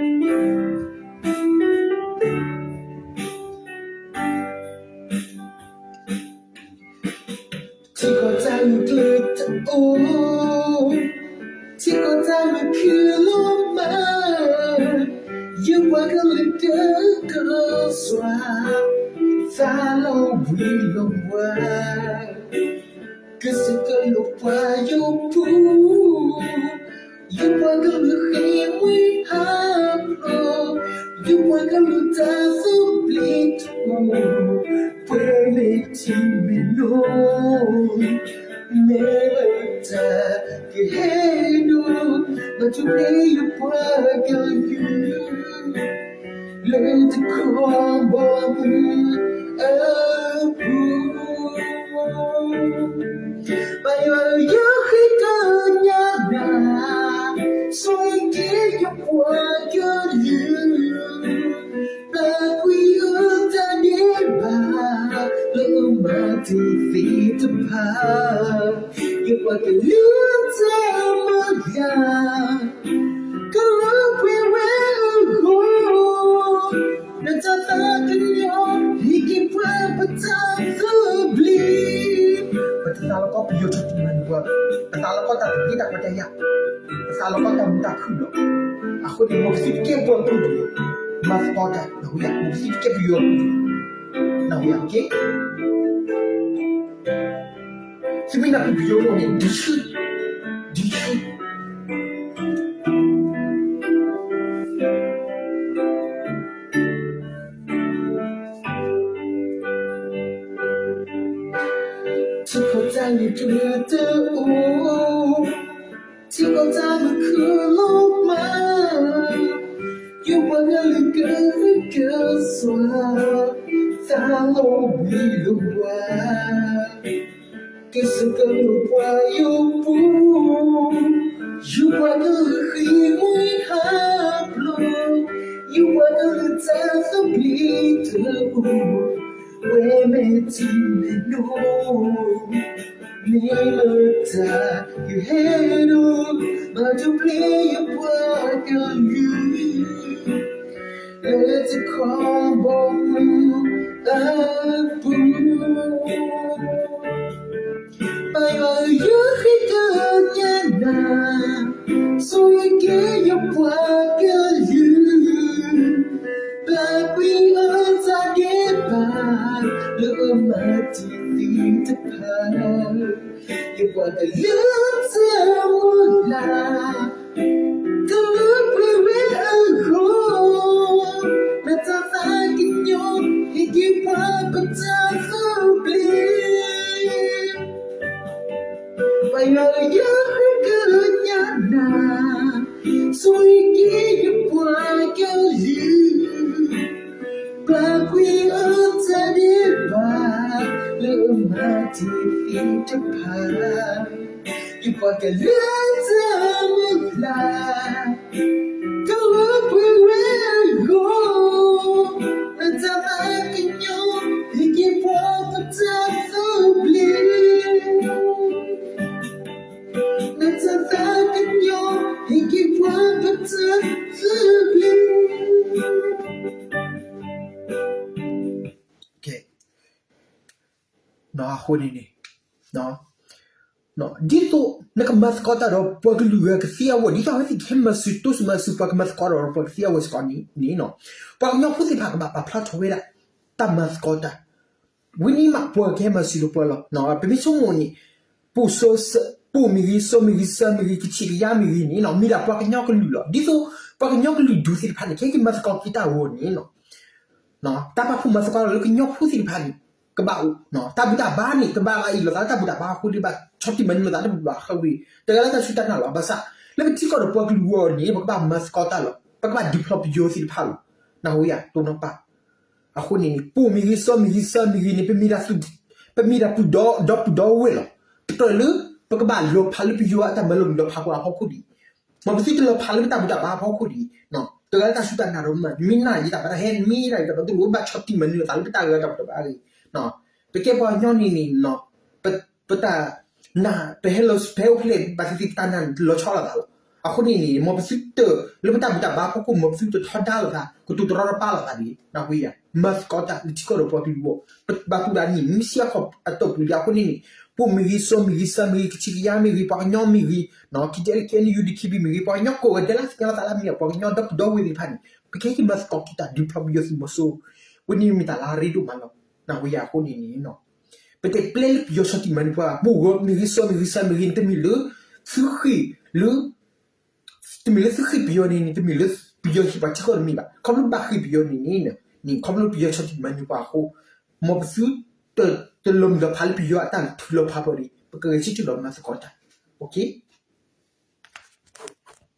ီၢ်တၢ်ဂုာ်ကျဲၤတအိၣ်, ထံကီၢ်တၢ်ဂုာ်ခုၣ်လီၤမး, ယပှၤကလုာ်ကကီစွါ, သးလီၤဝံၤလီၤဝါ, ကစၢၢ်ကလိာ်ပှၤယိာ်ပူၤ ယပှၤကလုာ်ဃ့ဝံဟးဖျိး, ယပှၤကလုာ်တၢ်သဘျ့တအိၣ်, ပှဲၤမဲာ်ထံမဲာ်နိ, မ့ၢ်လၢတၢ်ကဟဲဒိၣ်, ဘၣ်ထူၣ်ဖျဲးယပှၤကလုာ် လၢတခီဘီမုၢ်အပူၤ ပယီၤယဃ့ကညးနၤ, ဆိၣ်ဂ့ၤက့ၤယပှၤကလုာ်, ပျၢ်ကွံာ်အတၢ်ဒဲးဘး, လၢအမၤတ့ၢ်သ့ၣ်တဖၣ်, ယပှၤကလုာ်တၢ်မုၢ်လၢ် ကလၢပှဲၤဝဲအဂီၢ်, နတၢ်သးကညီၤ ဟ့ၣ်က့ၤပှၤပတၢ်သဘျ့, ပတသးလီၤကီပယီၤထီၣ်တံၢ်မၤန့ၢ်ပှၤ, ပသးလီၤကီတၢ်သဘျ့တၢ်ခွဲးတၢ်ယာ်, ပသးလီၤကီတၢ်မုာ်တၢ်ခုၣ်ဒီး, အဃိန့ၣ် မ်ပသုတကဲပှၤကလုာ် မၤသကိးတၢ် နၢ်ဟူယၤ, မ်ပသုတကဲပယီၤကလုာ် နၢ်ဟူယၤ, သုမ့ၢ်နၢ်ဟူပယီၤန့ၣ် ဒုးဆူၣ်, ဒုးဆူၣ် ထံကီၢ်တၢ်ဂုာ်ကျဲၤတအိၣ်, ထံကီၢ်တၢ်ဂုာ်ခုၣ်လီၤမး, ယပှၤကလုာ်ကကီစွါ, သးလီၤဝံၤလီၤဝါ ကစၢၢ်ကလိာ်ပှၤယိာ်ပူၤ, ယပှၤကလုာ်ဃ့ဝံဟးဖျိး, ယပှၤကလုာ်တၢ်သဘျ့တအိၣ်, ပှဲၤမဲာ်ထံမဲာ်နိ, မ့ၢ်လၢတၢ်ကဟဲဒိၣ်, ဘၣ်ထူၣ်ဖျဲးယပှၤကလုာ် လၢတခီဘီမုၢ်အပူၤ, ပယီၤယဃ့ကညးနၤ, ဆိၣ်ဂ့ၤက့ၤယပှၤကလုာ်, ပျၢ်ကွံာ်အတၢ်ဒဲးဘး, လၢအမၤတ့ၢ်သ့ၣ်တဖၣ် ယပှၤကလုာ်တၢ်မုၢ်လၢ်, ကလၢပှဲၤဝဲအဂီၢ်, နတၢ်သးကညီၤ ဟ့ၣ်က့ၤပှၤပတၢ်သဘျ့ ပယီၤယဃ့ကညးနၤ, ဆိၣ်ဂ့ၤက့ၤယပှၤကလုာ်, ပျၢ်ကွံာ်အတၢ်ဒဲးဘး, လၢအမၤတ့ၢ်သ့ၣ်တဖၣ် ယပှၤကလုာ်တၢ်မုၢ်လၢ်, ကလၢပှဲၤဝဲအဂီၢ်, နတၢ်သးကညီၤ ဟ့ၣ်က့ၤပှၤပတၢ်သဘျ့, နတၢ်သးကညီၤ ဟ့ၣ်က့ၤပှၤပတၢ်သဘျ့ အဃိန့ၣ်န့ၣ် ဒ်သိးနကမၤသကိးတၢ်ဒီးပှၤကလုာ်ဂၤကသ့အဂီၢ်, ဒ်သိးအဝဲသ့ၣ်ကဟဲမၤစၢၤတိစၢၤမၤစၢၤပှၤကမၤသကိးဒီးပှၤကသ့အဂီၢ်စ့ၢ်ကီးန့ၣ်, ပှၤကညီဖိသ့ၣ်တဖၣ်ကဘၣ်ပာ်ဖျါထီၣ်ဝဲဒၣ် တၢ်မၤသကိးတၢ်, ဝံၤန့ၣ်မးပှၤကဟဲမၤစၢၤဒီးပှၤလီၤ. ပမ့ၢ်ဆိကမိၣ်န့ၣ် ပအိၣ်မ့ၢ်ဂ့ၤ, စီၤမ့ၢ်ဂ့ၤ, စၢၤမ့ၢ်ဂ့ၤ, ကဆံးကယၤမ့ၢ်ဂ့ၤန့ၣ် မ့ၢ်ဒၣ်ပှၤကညီကလုာ်လီၤ. ဒ်သိးပှၤကညီကလုာ်ဒူၣ်သ့ၣ်တဖၣ်န့ၣ် ကဟဲက့ၤမၤသကိးက့ၤတၢ်အဂီၢ်န့ၣ် တၢ်ပာ်ဖှိၣ်မၤသကိးလၢကညီဖိသ့ၣ်တဖၣ်န့ၣ် ကဘၣ်အိၣ်, တၢ်ဘူၣ်တၢ်ဘါန့ၣ် ကဘၣ်အ့ၣ်လိာ်သးလၢတၢ်ဘူၣ်တၢ်ဘါအဃိ ဒ်ဘၣ်ဆီၣ်တံၢ်မၤနၢၤလိာ်သးလၢတၢ်ဘူၣ်တၢ်ဘါအဃိ, တဂၤလၢတၢ်စူၢ်တၢ်နာ်လီၤ. ဘၣ်ဆၣ် လၢပထံကီၢ်ဒီးပှၤကလုာ်အဂီၢ်န့ၣ် ပကဘၣ်မၤသကိးတၢ်လီၤ. ပကဘၣ်ဒုးဖျီပယီၤသ့ၣ်တဖၣ်လီၤ. နၢ်ဟူယၤ တိၢ်နီၣ်ပၢ် အဃိန့ၣ် ပအိၣ်မ့ၢ်ဂ့ၤ, စီၤမ့ၢ်ဂ့ၤ, စၢၤမ့ၢ်ဂ့ၤန့ၣ် ပမ့ၢ်ဒၣ် ပမ့ၢ်ဒၣ်ပှၤဒီပုၢ်ဒီဝဲၢ်လီၤ. တကြၢးလၢ ပကဘၣ်လီၤဖးလၢပယီၤအတၢ်မၤလိလီၤဖးပှၤအဖီခိၣ်ဒံး, မ်ပသုတလီၤဖးလၢပတၢ်ဘူၣ်တၢ်ဘါအဖီခိၣ်ဒံး, တဂၤလၢတၢ်စူၢ်တၢ်နာ်ဒီးမၤ နမ့ၢ်နာ်ယတၢ်ဘါတၢ်ဟဲ နမ့ၢ်နာ်ယတၢ်ဘါတၢ်လိၣ် ဘၣ်ဆီၣ်တံၢ်မၤနၢၤလိာ်သးလၢပတၢ်ဂၤတၢ်ဘူၣ်တၢ်ဘါအဂ့ၢ်, ပကဲပှၤကညီန့ၣ်န့ၣ် ပတၢ် န ပဟဲလီၤ ပဟဲအိၣ်ဖဲလဲၣ် ဘၣ်သ့ၣ်သ့ၣ်ပတၢ်နာ်လီၤဆီလိာ်သးလီၤ. အဃိန့ၣ်န့ၣ် မ်ပသုတ လၢပတၢ်ဘူၣ်တၢ်ဘါဖီခိၣ် မ်ပသုတထီဒါလိာ်သး ကတိၤတရီတပါလိာ်သးန့ၣ် နၢ်ဟူယၤ မၤသကိးတၢ်လၢထံကီၢ်ဒီးပှၤကလုာ်အဂီၢ် ပဘၣ်ကူၣ်ဒၣ်န့ၣ် မ့ၢ်စံးအခီၣ်အတီၢ်ပူၤလံအဃိန့ၣ်န့ၣ် ပှၤမ့ၢ်ဂ့ၤ စီၤမ့ၢ်ဂ့ၤ စၢ်မ့ၢ်ဂ့ၤ ကချံကယါမ့ၢ်ဂ့ၤ ပှၤကညီမ့ၢ်ဂ့ၤ က့တအဲလ် ကဲနယူ ဒုးခံဘံၣ်မ့ၢ်ဂ့ၤ ပှၤကညီကိးဂၤဒဲးလၢသ့ၣ်ညါလီၤသးလၢမ့ၢ်ပှၤကညီဒီပုၢ်ဒီဝဲၢ်သ့ၣ်တဖၣ်န့ၣ် ပကဟဲက့ၤမၤသကိးက့ၤတၢ်ဒုးဖျီပယီၤသုးမီၤစိရိၤ ဝဲန့ၣ်မ့ၢ်တၢ်လၢအရ့ဒိၣ်မးလီၤ. နၢ်ဟူယၤအဃိန့ၣ်န့ၣ် ပတဲပျဲလၢပယီၤဆီၣ်တံၢ်မၤနၢၤပှၤ ပအိၣ်ဂီၤမ့ၢ်ဂ့ၤ စီၤမ့ၢ်ဂ့ၤ စၢ်မ့ၢ်ဂ့ၤန့ၣ် တမ့ၢ်လၢ သုဃ့ၢ်လၢ တမ့ၢ်လၢသုဃ့ၢ်ပယီၤန့ၣ်န့ၣ် တမ့ၢ်လၢပယီၤဟ့ၣ်ပှၤထံကီၢ်တမ့ၢ်ဘၣ်. ခီဖျိဘၣ်ဃ့ၢ်ပယီၤန့ၣ်န့ၣ် ခီဖျိပယီၤဆီၣ်တံၢ်မၤနၢၤပှၤအဃိ မ်ပသု တလီၤမုၢ်လီၤဖးလၢပယီၤအတၢ်ထုးလီၤဖးပှၤဒီး ပက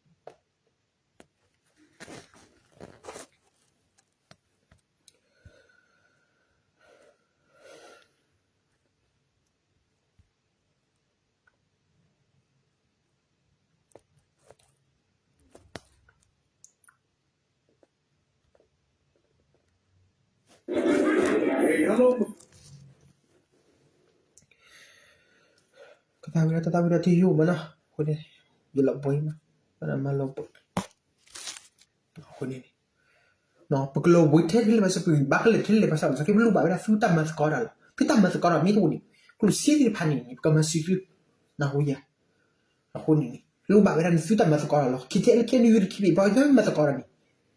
ဂဲၤဆၢထၢၣ်ဒီးမၤသကိးတၢ် ကသးဝံၣ်ဒီး တၢ်သးဝံၣ်ဒီးထံယိာ်မးနီၤ အဃိန့ၣ် ယလီၤဘှံးမး မၤလီၤဘှံး အဃိန့ၣ် ပကလီၤဘှံးထဲလဲၣ်ဘၣ်ဆၣ် ပဂံၢ်ဘါကလဲာ်ထဲလဲၣ်ဘၣ်ဆၣ် ကဲပလိၣ်ဘၣ်ဝဲဒၣ်သုတၢ်မၤသကိးတၢ်လီၤ. သုတၢ်မၤသကိးတၢ်မ့ၢ်တအိၣ်န့ၣ် ကျိၣ်စ့သ့ၣ်တဖၣ်န့ၣ် ပကမၤစၢၤသု နၢ်ဟူယၤ အဃိန့ၣ် လိၣ်ဘၣ်ဝဲဒၣ်န့ၣ် သုတၢ်မၤသကိးတၢ်လီၤ. ခံထဲလၢခံနွံခံဘ့ၣ် ပှၤကညီမ့ၢ်မၤသကိးတၢ်န့ၣ်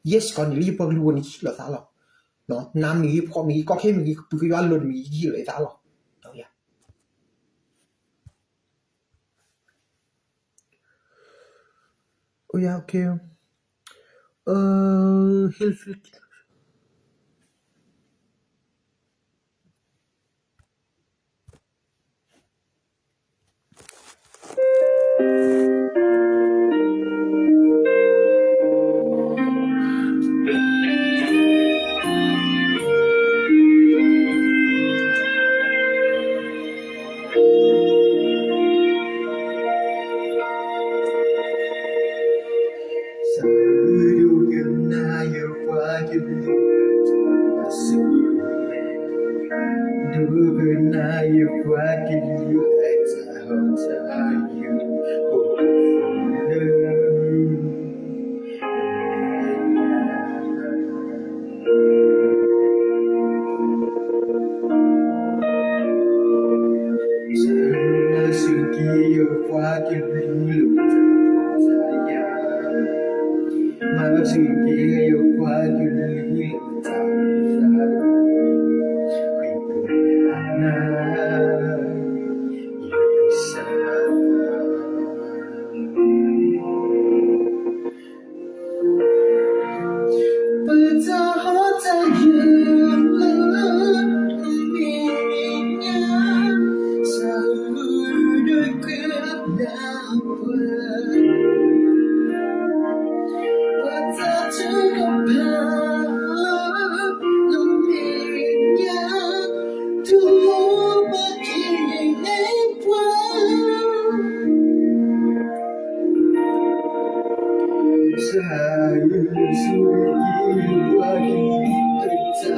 ယဲစ့ၢ်ကီးန့ၣ် လၢယပှၤကလုာ်အဂီၢ်န့ၣ် ယဟ့ၣ်လီၤသးလီၤ. နၤမ့ၢ်ဂ့ၤ ဖှီၣ်မ့ၢ်ဂ့ၤ ကီခဲမ့ၢ်ဂ့ၤ ကပုၢ်ကညီအလီၢ်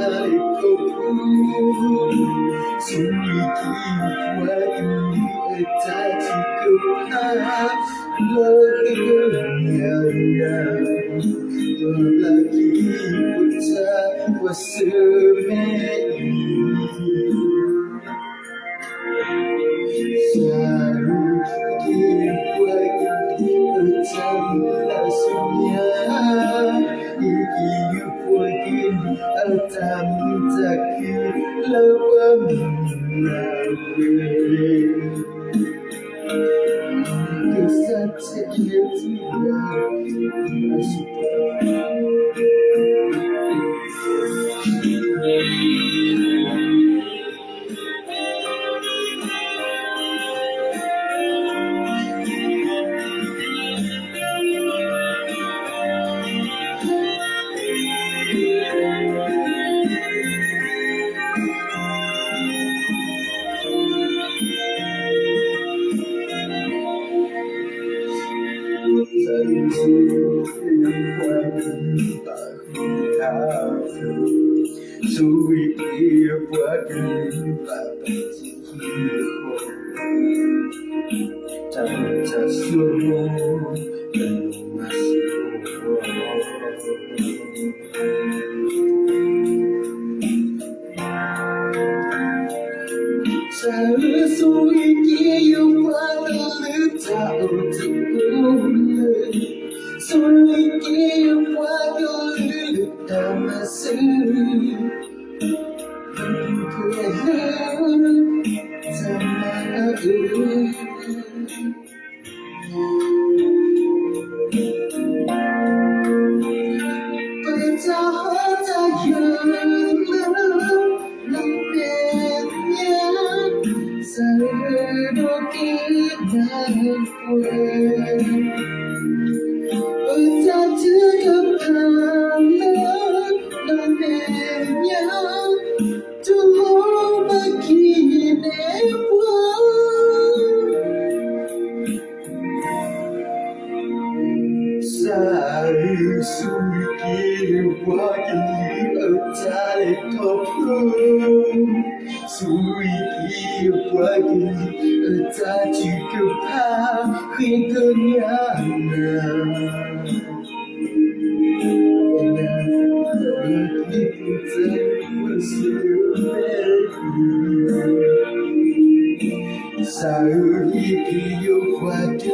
မ့ၢ်ဂ့ၤ ယဟ့ၣ်လီၤယသးလီၤ. အိၣ်ယၤ OK ဟ့ၣ်လၢသု ဘၣ်ပစံးဃုဃီ, တၢ်အိၣ်တၢ်ဆိး, တၢ်ဆိၣ်ဂ့ၤက့ၤယွၤ ပှၤကလုာ်တၢ်အိၣ်သး, ဆိၣ်ဂ့ၤက့ၤယွၤ ပှၤကလုာ်တၢ်မၤစၢၤ, ပှၤကလုာ်တၢ်မၤစၢၤ, ပတၢ်ဟီၣ်တၢ်ယၢၤလၢ လၢမဲာ်ညါ, စၢၤဒိးက့ၤဘၣ်ပှၤ, ပတၢ်ထုကဖၣ်လၢ လၢမဲာ်ညါ, တလိၣ်ဘၣ်က့ၤနဲၣ်ပှၤ စၢၤဆိၣ်ဂ့ၤက့ၤ ပှၤကလုာ်အတၢ်လဲၤခီဖျိ, ဆိၣ်ဂ့ၤက့ၤပှၤကလုာ်အတၢ်ထုကဖၣ် ဃ့ကညးနၤ စၢၤဂ့ၤက့ၤယွၤ ပှၤကလုာ်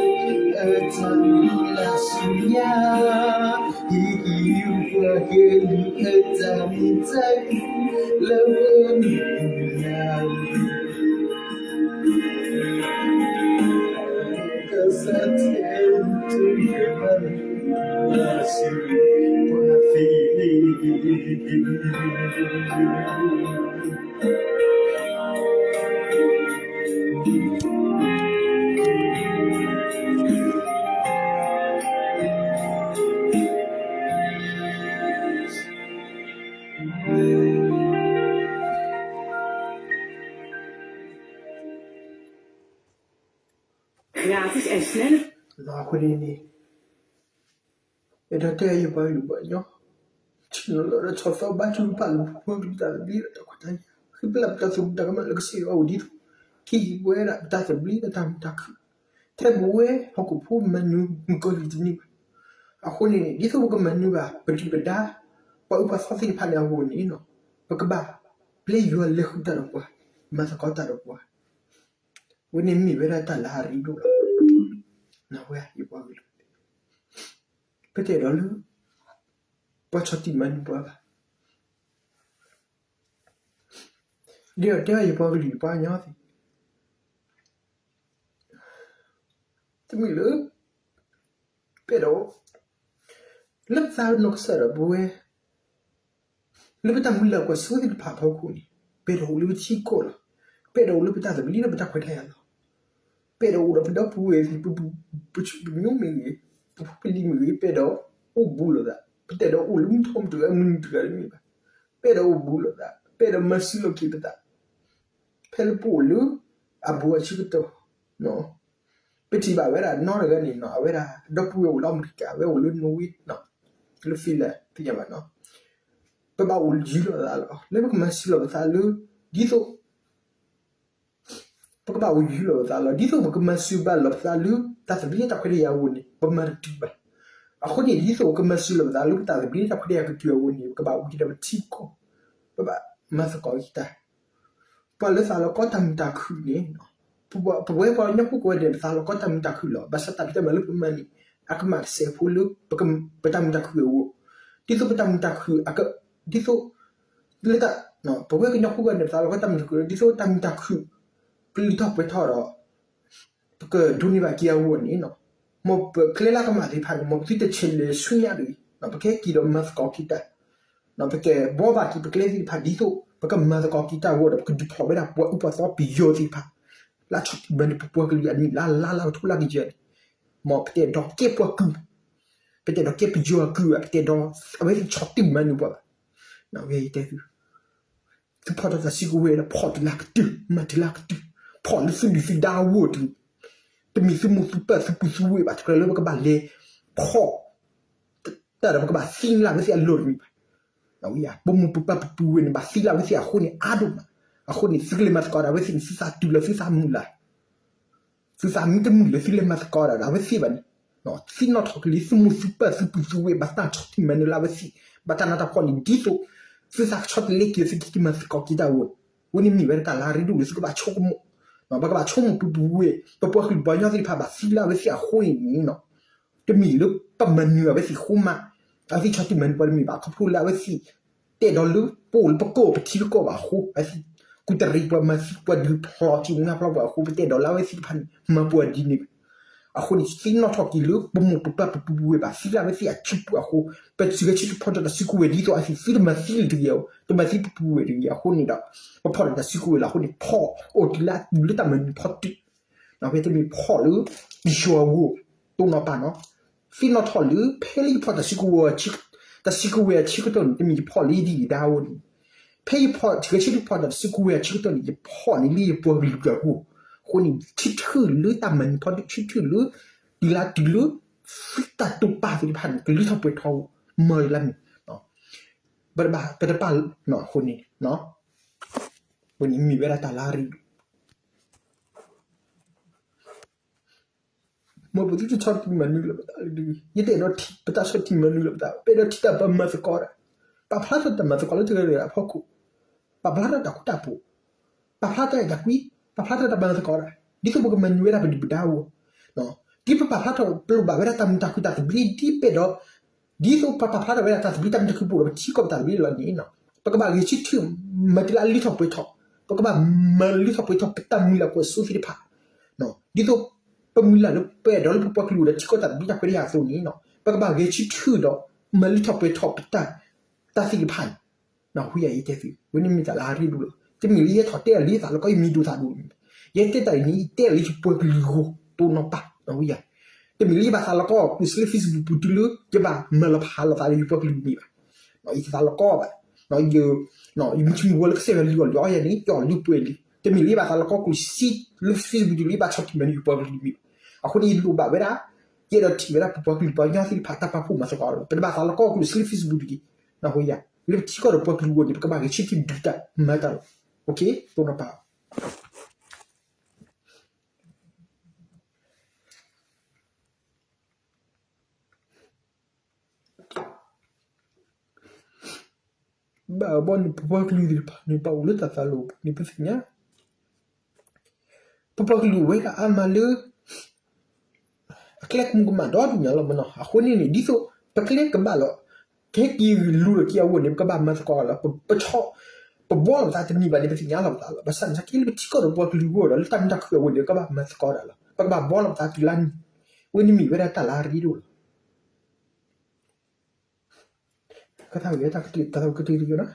အတၢ်မုၢ်လၢ်ဆူညါ, ဟ့ၣ်က့ၤယွၤ ပှၤကလုာ်အတၢ်မုာ်တၢ်ခုၣ် လၢပှၤမုၢ်လၢ် ကစၢ်ထဲတဂၤဘၣ် လၢဆူပှၤသ့ အဃိန့ၣ်န့ၣ် အဲၣ်ဒိးတဲယပှၤကလုာ်ပှၤကညီ, ဆ့ၣ်နီၤလီၤဒီးဆီၣ်သီဘါထုကဖၣ်လၢပပှၤကလုာ်တၢ်သဘျ့ဒီးတၢ်ခွဲးတၢ်ယာ်, ဃ့ပလၢပတၢ်သူၣ်ကံၢ်သးကမၣ်လၢကစၢ်ယွၤအအိၣ်ဒ်သိး ကဟ့ၣ်ပှၤဒၣ်ပတၢ်သဘျ့ဒီးတၢ်မုာ်တၢ်ခုၣ်, ထဲပဝဲဟီၣ်ခိၣ်ဖိမၤနၢၤမုၣ်ကီၤလံၢ်တန့ၢ်ဘၣ်. အဃိန့ၣ်န့ၣ် ဒ်သိးပကမၤနၢၤဘၣ် ပဒုၣ်ပဒါ ပှၤအုၣ်ပှၤသီသ့ၣ်တဖၣ်န့ၣ်အဂီၢ်န့ၣ် ပကဘၣ်ပျဲယွၤလဲၤဃုာ်တၢ်ဒီးပှၤ, မၤသကိးတၢ်ဒီးပှၤ ဝဲန့ၣ်မ့ၢ်ဝဲဒၣ်တၢ်လၢအရ့ဒိၣ်လီၤ. နဝဲယပှၤကလုာ်, ပတအဲၣ်ဒိးလၢ ပှၤဆီၣ်တံၢ်မၤနၢၤပှၤဘၣ်. ဒ်သိးတဲဘၣ်ယပှၤကလုာ်ယပှၤကညီသ့ၣ် တမ့ၢ်လၢ ပအဲၣ်ဒိး လၢပသးနီၢ်ကစၢ်ဒီးပဝဲ လၢပတၢ်မုၢ်လၢ်ကွၢ်စိသ့ၣ်တဖၣ်အဖီခိၣ်န့ၣ် ပအဲၣ်ဒိးအိၣ်လၢပထံကီၢ်လီၤ. ပအဲၣ်ဒိးအိၣ်လၢပတၢ်သဘျ့ဒီးပတၢ်ခွဲးတၢ်ယာ်လီၤ. ပအဲၣ်ဒိးအိၣ်ဒီးပဒီပုၢ်ဝဲၢ်သ့ၣ် ပပညိၣ်မ့ၢ်ဂ့ၤ, ပဖိပလံၤမ့ၢ်ဂ့ၤ, ပအဲၣ်ဒိးအိၣ်ဘူးလိာ်သး, ပတအဲၣ်ဒိးအိၣ်လၢမုၢ်ထီၣ်မုၢ်တဂၤ မုၢ်နုာ်တဂၤတမ့ၢ်ဘၣ်. ပအဲၣ်ဒိးအိၣ်ဘူးလိာ်သး, ပအဲၣ်ဒိးမၤစၢၤလိာ်က့ၤပသး ဖဲလၢပအိၣ်လၢ အဘူးအဆၢကတီၢ်, ပထံၣ်ဘၣ်ဝဲဒၣ်နီတဂၤန့ၣ်နီၤ အဝဲဒၣ် ဒီပုၢ်ဝဲၢ်အိၣ်လၢအမဲရကၤ အဝဲအိၣ်လၢ Norway နီၤ, လၢ Finland သ့ၣ်ညါဘၣ်နီၤ, ပဘၣ်အိၣ်ယူၢ်လီၤသးလီၤ လၢပကမၤစၢၤလီၤပသးလၢ ဒ်သိး ပကဘၣ်အိၣ်ယူၢ်လီၤပသးလီၤ ဒ်သိးပကမၤစၢၤဘၣ်လီၤပသးလၢ တၢ်သဘျ့တၢ်ခွဲးတၢ်ယာ်အဂီၢ်န့ၣ် ပမၤတတုၤဘၣ်. အဃိန့ၣ် ဒ်သိးပကမၤစၢၤလီၤပသးလၢပတၢ်သဘျ့တၢ်ခွဲးတၢ်ယာ်ကတုၤအဂီၢ်န့ၣ် ပကဘၣ်အိၣ်က့ၤဒီးပထံကီၢ်, ပဘၣ်မၤသကိးက့ၤတၢ် ပှၤလၢသးလီၤကီတၢ်မုာ်တၢ်ခုၣ်န့ၣ်, ပဝဲပှၤကညီဖိကိးဂၤဒဲး ပသးလီၤကီတၢ်မုာ်တၢ်ခုၣ်လီၤ. ဘၣ်ဆၣ်တၢ်ဖံးတၢ်မၤလၢပမၤန့ၣ် အကမၣ်တစဲးဖိလၢ ပတၢ်မုာ်တၢ်ခုၣ်အဂီၢ်, ဒ်သိးပတၢ်မုာ်တၢ်ခုၣ်, ဒ်သိး လၢ ပဝဲကညီဖိကိးဂၤဒဲး ပသးလီၤကီတၢ်မုာ်တၢ်ခုၣ် ဒ်သိးတၢ်မုာ်တၢ်ခုၣ် ပလုၢ်ထီၣ်ပှဲၤထီၣ်ဒီး ပကဒိးန့ၢ်ဘၣ်က့ၤအဂီၢ်န့ၣ်, မ်ပကျဲလၢကမၣ်သ့ၣ်တဖၣ်န့ၣ် မ်ပသုတဆဲးလဲၤဆူညါတဂ့ၤ, ပကဟဲက့ၤဒီးမၤသကိးက့ၤတၢ်, ပကဘှီဘၣ်က့ၤပကျဲသ့ၣ်တဖၣ် ဒ်သိးပကမၤသကိးက့ၤတၢ်အဂီၢ်ဒီး ပကဒုးဖျိးဝဲဒၣ်ပှၤအုၣ်ပှၤသီပယီၤသ့ၣ်တဖၣ် လၢဆီၣ်တံၢ်မၤနၢၤပပှၤကလုာ်အနံၣ်လါလါလါကထိလါကယၤန့ၣ်, မ်ပတအဲၣ်ဒိးကဲပှၤကုၢ်, ပတအဲၣ်ဒိးကဲပယီၤအကုၢ်ဘၣ်, ပတအဲၣ်ဒိးအဝဲသ့ၣ်ဆီၣ်တံၢ်မၤနၢၤပှၤဘၣ်. ဝဲယတဲသု သုဖီၣ်ထီၣ်တၢ်စုကဝဲၤဒီး ဖီၣ်တုၤလၢကတုၤ မၤတုၤလၢကတုၤ, ဖီၣ်လၢသုဒုၣ်သုဒါအဂီၢ်တဂ့ၤ, တမ့ၢ်သုမိၢ်သုပၢ်သုပုၢ်သုဝဲၢ်ဘၣ်, တကြၢးလၢပကဘၣ်လဲၤဖီၣ် တၢ်ဒီးပကဘၣ်သံလၢအဝဲသ့ၣ်အလီၢ်တမ့ၢ်ဘၣ်. ပမိၢ်ပပၢ်ပပုၢ်ဝဲၢ်န့ၣ် ဘၣ်သံလၢအဝဲသ့ၣ်အဃိန့ၣ် အါဒိၣ်မး, အဃိန့ၣ် သုကလဲၤမၤသကိးဒီးအဝဲသ့ၣ်န့ၣ် သုသးတုၤလၢသုသးမုာ်လၢ်, သုသးမုာ်တမုာ်လၢသုလဲၤမၤသကိးဒီးအဝဲသ့ၣ်ဘၣ်န့ၣ်, သ့ၣ်နီၣ်ထီၣ်က့ၤလံ သုမိၢ်သုပၢ်သုပုၢ်သုဝဲၢ် ဘၣ်တၢ်ဆီၣ်တံၢ်မၤနၢၤလၢအဝဲသ့ၣ်, ဘၣ်တၢ်နးတၢ်ဖှီၣ်န့ၣ် ဒ်သိး သုသးကဆီတလဲက့ၤ သုကက့ၤမၤသကိးက့ၤတၢ်အဂီၢ်န့ၣ်, အဝဲန့ၣ်မ့ၢ်ဝဲဒၣ်တၢ်လၢအရ့ဒိၣ်လၢသုကဘၣ်ဆိကမိၣ်, ပကဘၣ်ဆိကမိၣ်ပုၢ်ပုၢ်ဝဲၢ် ပပှၤကလုာ်ပှၤကညီသ့ၣ်တဖၣ်ဘၣ်သံလၢအဝဲသ့ၣ်အဃိန့ၣ်န့ၣ် တမ့ၢ်လၢပမၤနၢၤအဝဲသ့ၣ်အဃိမး, အဝဲသ့ၣ်ဆီၣ်တံၢ်မၤနၢၤပှၤတမ့ၢ်ဘၣ်, ခီဖျိလၢအဝဲသ့ၣ် တအဲၣ်ဒိးလၢပအိၣ်လၢပကီၢ်ပထံပကီၢ်ဘၣ်အဃိ, အဝဲသ့ၣ်ကူၣ်တရံးပှၤမၤသံပှၤဒုးဖျိးထံနၢ်ဖျီပှၤအဃိ ပတအဲၣ်ဒိးလၢအဝဲသ့ၣ်တဖၣ်န့ၣ် မၤပှၤဒ်န့ၣ်ဘၣ်. အဃိန့ၣ် သ့ၣ်နီၣ်ထီၣ်က့ၤလၢပမိၢ်ပပၢ်ပပုၢ်ပဝဲၢ်ဘၣ်သံလၢအဝဲသ့ၣ်အစုပူၤအဃိ, ပဂဲၤဆၢထၢၣ်ဖီၣ်ဒီးတၢ်စုကဝဲၤဒ်သိးအဝဲသ့ၣ်သုတမၤသံလၢၤတဂ့ၤ, တမၤသံပပုၢ်ပဝဲၢ်တဂ့ၤအဃိန့ၣ်ဒီး ပဖီၣ်ဒီးတၢ်စုကဝဲၤလီၤ. အဃိန့ၣ် ဖီၣ်အိၣ်တုၤလၢအတုၤလၢတၢ်မၤနၢၤဖီတၢၣ် ဝဲတမ့ၢ်ဖီၣ်လၢ ယွၤအဂီၢ် တိၢ်နီၣ်ပၢ်နီၤ, သ့ၣ်နီၣ်ထီၣ်လၢ ဖဲလၢယဖီၣ်တၢ်စုကဝဲၤ တၢ်စုကဝဲၤအဆၢကတီၢ်န့ၣ် တမ့ၢ်ယဖီၣ်လၢယဒံၣ်ယဒါအဂီၢ်န့ၣ်, ဖဲယဖီၣ်တၢ်ဂဲၤဆၢထၢၣ်ဖီၣ်တၢ်စုကဝဲၤအဆၢကတီၢ်န့ၣ် ယဖီၣ်န့ၣ်လၢယပှၤကလုာ်အဂီၢ်, အဃိန့ၣ် ဆၢထၢၣ်လၢတၢ်မၤနၢၤဖီတၢၣ် ဆၢထၢၣ်လၢ တုၤလၢတုၤလၢ သုတၢ်တိာ်ပာ်သ့ၣ်တဖၣ်န့ၣ် ကလၢထီၣ်ပှဲၤထီၣ် မၤလၢန့ၣ် ပတပာ် အဃိန့ၣ် အဃိန့ၣ်မ့ၢ်ဝဲဒၣ်တၢ်လၢအရ့ဒိၣ် မ်ပသုတဆီၣ်တံၢ်မၤနၢၤလၢၤပသးလၢၤတဂ့ၤ. ယတအဲၣ်ဒိးထံၣ်ပတၢ်ဆီၣ်တံၢ်မၤနၢၤလၢၤပသး, ပအဲၣ်ဒိးထံၣ်တၢ်ပှၤမၤသကိးတၢ်, ပာ်ဖျါထီၣ်တၢ်မၤသကိးလၢတဂၤဂၤအဖီခိၣ်, ပာ်ဖျါထီၣ်တၢ်ဃူတၢ်ဖိး, ပာ်ဖျါထီၣ်တၢ်အဲၣ်တၢ်ကွံ, ပာ်ဖျါထီၣ်တၢ်မၤသကိးတၢ်, ဒ်သိးပကမၤနၢၤဝဲဒၣ်ပဒုၣ်ပဒါအဂီၢ်, ဒ်ပပာ်ဖျါထီၣ်ပလိၣ်ဘၣ်ဝဲဒၣ်တၢ်မုာ်တၢ်ခုၣ်တၢ်သဘျ့ဒ်ပအဲၣ်ဒိး ဒ်သိးပပာ်ဖျါထီၣ်ဝဲဒၣ်တၢ်သဘျ့တၢ်မုာ်တၢ်ခုၣ်ပအိၣ်ဒီးပထံကီၢ်ပတၢ်သဘျ့လီၤန့ၣ်, ပကဘၣ်ဂဲၤဆၢထၢၣ် မၤတၢ်လၢအလုၢ်ထီၣ်ပှဲၤထီၣ်, ပကဘၣ်မၤလုၢ်ထီၣ်ပှဲၤထီၣ်ပတၢ်မုၢ်လၢ်ကွၢ်စိသ့ၣ်တဖၣ်, ဒ်သိးပမုၢ်လၢ်လၢပအဲၣ်ဒိးလၢပပှၤကလုာ်အိၣ်ဒီးထံကီၢ်တၢ်သဘျ့တၢ်ခွဲးတၢ်ယာ်အသိးန့ၣ်, ပကဘၣ်ဂဲၤဆၢထၢၣ်ဒီး မၤလုၢ်ထီၣ်ပှဲၤထီၣ်ပတၢ် တၢ်သ့ၣ်တဖၣ်န့ၣ်, ဝံယၤယတဲသု, ဝဲန့ၣ်မ့ၢ်တၢ်လၢအရ့ဒိၣ်လီၤ. တမ့ၢ်လၢယဟဲထီၣ်တဲအီၤလၢယသးလီၤကီ ယမံၤဒိၣ်သးဒိၣ်န့ၣ်, ယဟဲတဲတၢ်အံၤန့ၣ် ယတဲအီၤလၢယပှၤကလုာ်အဂီၢ် တိၢ်နီၣ်ပၢ် ဝံယၤ, တမ့ၢ်လၢယဘၣ်သးလီၤကီ ကျိၣ်စ့လၢ Facebook ပူၤတုၤလၢ ယဘၣ်မၤလီၤဖးလီၤသးလၢယပှၤကလုာ်မ့ၢ်ဘၣ်, ယတသးလီၤကီဘၣ်, ယမုၢ်ဆိမုၢ်ဝီလၢကစၢ်ယွၤလုၢ်အီၣ်လုၢ်အီယၤန့ၣ် ယအီၣ်လုၢ်ပှဲၤလံ, တမ့ၢ်လၢယဘၣ်သးလီၤကီကျိၣ်စ့လၢ Facebook ပူၤတုၤလၢယဘၣ်ဆီၣ်တံၢ်မၤနၢၤယပှၤကလုာ်မ့ၢ်ဘၣ်, အဃိန့ၣ်ယလိၣ်ဘၣ်ဝဲဒၣ် ယအဲၣ်ဒိးထံၣ်ဝဲဒၣ်ပပှၤကလုာ်ပှၤကညီသ့ၣ်တဖၣ်တၢ်ပာ်ဖှိၣ်မၤသကိးလီၤ. ပတဘၣ်သးလီၤကီကျိၣ်စ့လၢ Facebook တဂ့ၤ, လၢပထံကီၢ်ဒီးပှၤကလုာ်အဂီၢ်န့ၣ် ပကဘၣ်ဂဲၤဆၢထၢၣ်ဒုးတၢ်မၤတၢ်လီၤ. တိၢ်နီၣ်ပၢ် ဘၣ်အဘီန့ၣ် ပပှၤကလုာ်သ့ၣ်တဖၣ်န့ၣ် ပအိၣ်လၢတၢ်သးလီၢ်ပူၤန့ၣ် ပသ့ၣ်ညါ ပပှၤကလုာ်အိၣ်ဝဲဒၣ်အါမးလၢ အကျဲကမူၣ်ကမၣ်ဒီဒူၣ်ညါလီၤမနီၤ. အဃိန့ၣ်န့ၣ် ဒ်သိးပကျဲကဘၣ်လီၤ ကဟဲက့ၤဂုာ်လူၤလီၤက့ၤအဂီၢ်န့ၣ် ပကဘၣ်မၤသကိးလီၤ. ပဆီၣ် ပဘှီလီၤပသးတမံၤဘၣ်န့ၣ် ပသ့ၣ်ညါလီၤပသးလီၤ. ဘၣ်ဆၣ်သနာ်က့လၢပထံကီၢ်ဒီးပှၤကလုာ်အဂီၢ်ဒီး လၢတၢ်မုာ်တၢ်ခုၣ်အဂီၢ်န့ၣ် ပကဘၣ်မၤသကိးတၢ်လီၤ. ပကဘၣ်ဘှီလီၤပသးတုၤလၢနံၤ ဝဲန့ၣ်မ့ၢ်ဝဲဒၣ်တၢ်လၢအရ့ဒိၣ်လီၤ. ကသးဝံၣ်တၢ်ကတၢၢ် တၢ်ကတၢၢ်တယိာ်နီၤ ယမ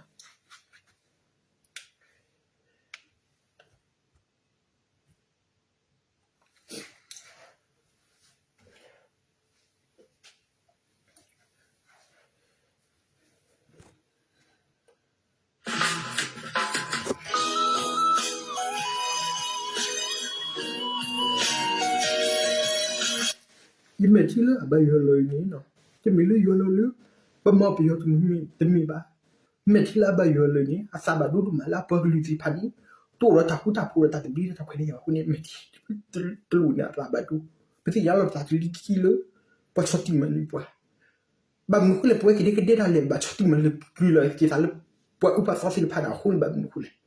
ဲာ်ထံလၢအဘၣ်ယွၤလီၤအံၤန့ၣ်, တမ့ၢ်လၢယွၤလီၤလၢ ပမၤပယီၤတမံၤဘၣ်. မဲာ်ထံလၢအဘၣ်ယွၤလီၤန့ၣ် အသးဘၣ်ဒိဒိၣ်မးလၢအပှၤကလုာ်သ့ၣ်တဖၣ်န့ၣ် တအိၣ်ဒီးတၢ်ဃူတၢ်ဖိးဒီးတၢ်သဘျ့တၢ်ခွဲးတၢ်ယာ်အဃိန့ၣ် မဲာ်ထံတလိၣ်န့ၣ်အသးဘၣ်ဒိ. ပသ့ၣ်ညါလီၤပသးတုၤလၢခံလၢ ပှၤဆီၣ်တံၢ်မၤနၢၤပှၤ ဘၣ်မနုၤအဃိလဲၣ် ပဝဲကဒဲကဒဲဒၣ်လဲာ် ဘၣ်ဆီၣ်တံၢ်မၤနၢၤပှၤလီၤက့ၤသးလၢ ပှၤအုၣ်ပှၤသီသ့ၣ်တဖၣ်န့ၣ် အဃိန့ၣ်ဘၣ်မနုၤအဃိလဲၣ်.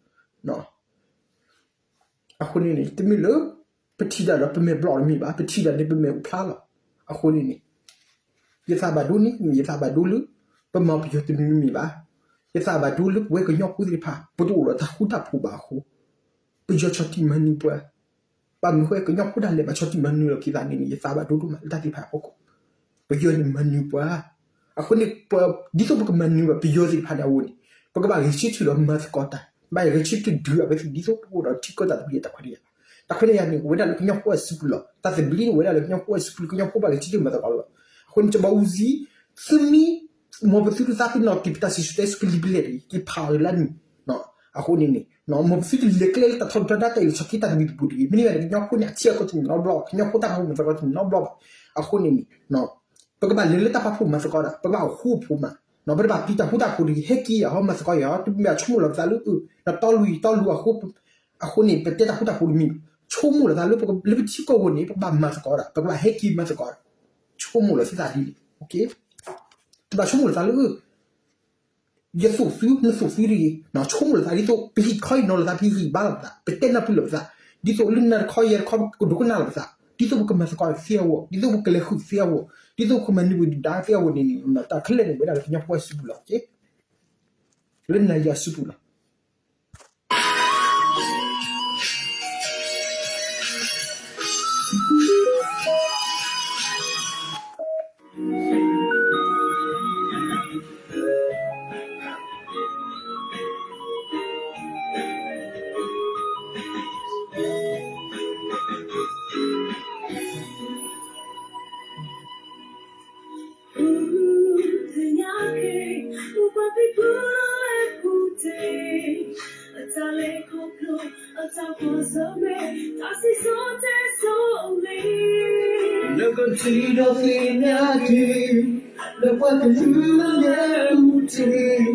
အဃိန့ၣ်န့ၣ် တမ့ၢ်လၢ ပထံၣ်တၢ်ဒီးပမဲာ်ဘျီၣ်တမ့ၢ်ဘၣ်, ပထံၣ်တၢ်န့ၣ်ပမဲာ်အိၣ်ဖျါလီၤ. အဃိန့ၣ်န့ၣ် ယသးဘၣ်ဒိန့ၣ် ယသးဘၣ်ဒိလၢ ပမၤပယီၤတမံၤမံၤဘၣ်. ယသးဘၣ်ဒိလၢပဝဲကညီဖိသ့ၣ်တဖၣ် ပတအိၣ်ဒီးတၢ်ဃူတၢ်ဖိးဘၣ်အဃိ ပယီၤဆီၣ်တံၢ်မၤနၢၤပှၤ ဘၣ်မနုၤအဃိ ကညီဖိဒၣ်လဲာ် ဘၣ်ဆီၣ်တံၢ်မၤနၢၤလီၤက့ၤသးန့ၣ်န့ၣ် ယသးဘၣ်ဒိဒိၣ်မးလၢတၢ်သ့ၣ်တဖၣ်အဖီခိၣ် ပယီၤန့ၣ်မၤနၢၤပှၤ. အဃိန့ၣ် ဒ်သိးပကမၤနၢၤဘၣ်ပယီၤသ့ၣ်တဖၣ်န့ၣ်အဂီၢ်န့ၣ် ပကဘၣ်ဂဲၤဆၢထၢၣ်ဒီးမၤသကိးတၢ်, ဘၣ်ဂဲၤဆၢထၢၣ်ဒုးအဝဲသ့ၣ် ဒ်သိးပကအိၣ်ဒီးထံကီၢ်တၢ်သဘျ့တၢ်ခွဲးတၢ်ယာ်. တၢ်ခွဲးတၢ်ယာ်န့ၣ် အိၣ်ဝဲဒၣ်လၢကညီဖိအစုပူၤလီၤ. တၢ်သဘျ့န့ၣ် အိၣ်ဝဲဒၣ်လၢကညီဖိအစုပူၤလီၤ. ကညီဖိဘၣ်ဂဲၤဆၢထၢၣ်မၤသကိးလီၤ. အဃိန့ၣ် ကဘီအူစံ သုမ့ၢ် မ်ပသုတသးပ့ၤနီၣ်က့ၤပတၢ်စံၣ်စိၤတဲစိၤကလံၤပလဲၢ်တဂ့ၤ က့ၤဖးအီၤလၢအနံၤ အဃိန့ၣ်န့ၣ် မ်ပသုတလဲၤကျဲလၢတၢ်ထီၣ်ပတြၢၤ တၢ်အံၤလၢဆီၣ်က့ၤတၢ်သဘံၣ်သဘုၣ်တဂ့ၤ. မ့မ့ၢ်န့ၣ် ကညီဖိန့ၣ် အထံအကီၢ်တမ့ၢ်နီတဘျီဘၣ်, ကညီဖိတၢ်ပာ်ဖှိၣ်မၤသကိးတမ့ၢ်နီတဘျီဘၣ်. အဃိန့ၣ်န့ၣ် ပကဘၣ်လဲၤလၢတၢ်ပာ်ဖှိၣ်မၤသကိးတၢ်, ပကဘၣ်အိၣ်ဃူအိၣ်ဖိးမး ပတဘၣ်ပျံၤတၢ်ဃူတၢ်ဖိးတဂ့ၤ, ဟဲက့ၤယၤဟီ မၤသကိးယၤဟီ, တမ့ၢ်ဘၣ်ဆိကမိၣ်လီၤပသးလၢ အၢ တတီလုၢ်အံၤတီလုၢ်အဃိ, အဃိန့ၣ် ပတဲတၢ်ဃူတၢ်ဖိးတမံၤ, ဆိကမိၣ်လီၤသးလၢ လၢပထံကီၢ်အဂီၢ်န့ၣ် ပကဘၣ်မၤသကိးဒီး ပကဘၣ်ဟဲက့ၤမၤသကိးဒီး, ဆိကမိၣ်လီၤသုသးဒ်န့ၣ်, တဘၣ်ဆိကမိၣ်လီၤသးလၢ ယသူၣ်သု နသူၣ်သုတဂ့ၤ, ဆိကမိၣ်လီၤသးဒ်သိး ပဟံၣ်တခီအံၤနီၤလီၤသး ပဟံၣ်ဘါလီၤပသး, ပတဲနၢ်ပၢၢ်လီၤပသး, ဒ်သိးလၢနၤတခီယဲတခီ ပကဒိကနၣ်လီၤပသး, ဒ်သိးပကမၤသကိးသ့အဂီၢ်, ဒ်သိးပကလဲၤဃုာ်သ့အဂီၢ်, ဒ်သိးပကမၤနၢၤပဒုၣ်ဒါသ့အဂီၢ်န့ၣ်န့ၣ် တၢ်ခဲလၢာ်န့ၣ် ဝဲဒၣ်လၢကညီဖိအစုပူၤလီၤ, လၢနၤယၤအစုပူၤလီၤ. လၢကီၢ်ထံဒီးသ့ၣ်ညါက့ၤ လၢပှၤကလုာ်လၢအလဲၤအူတ့ၢ်,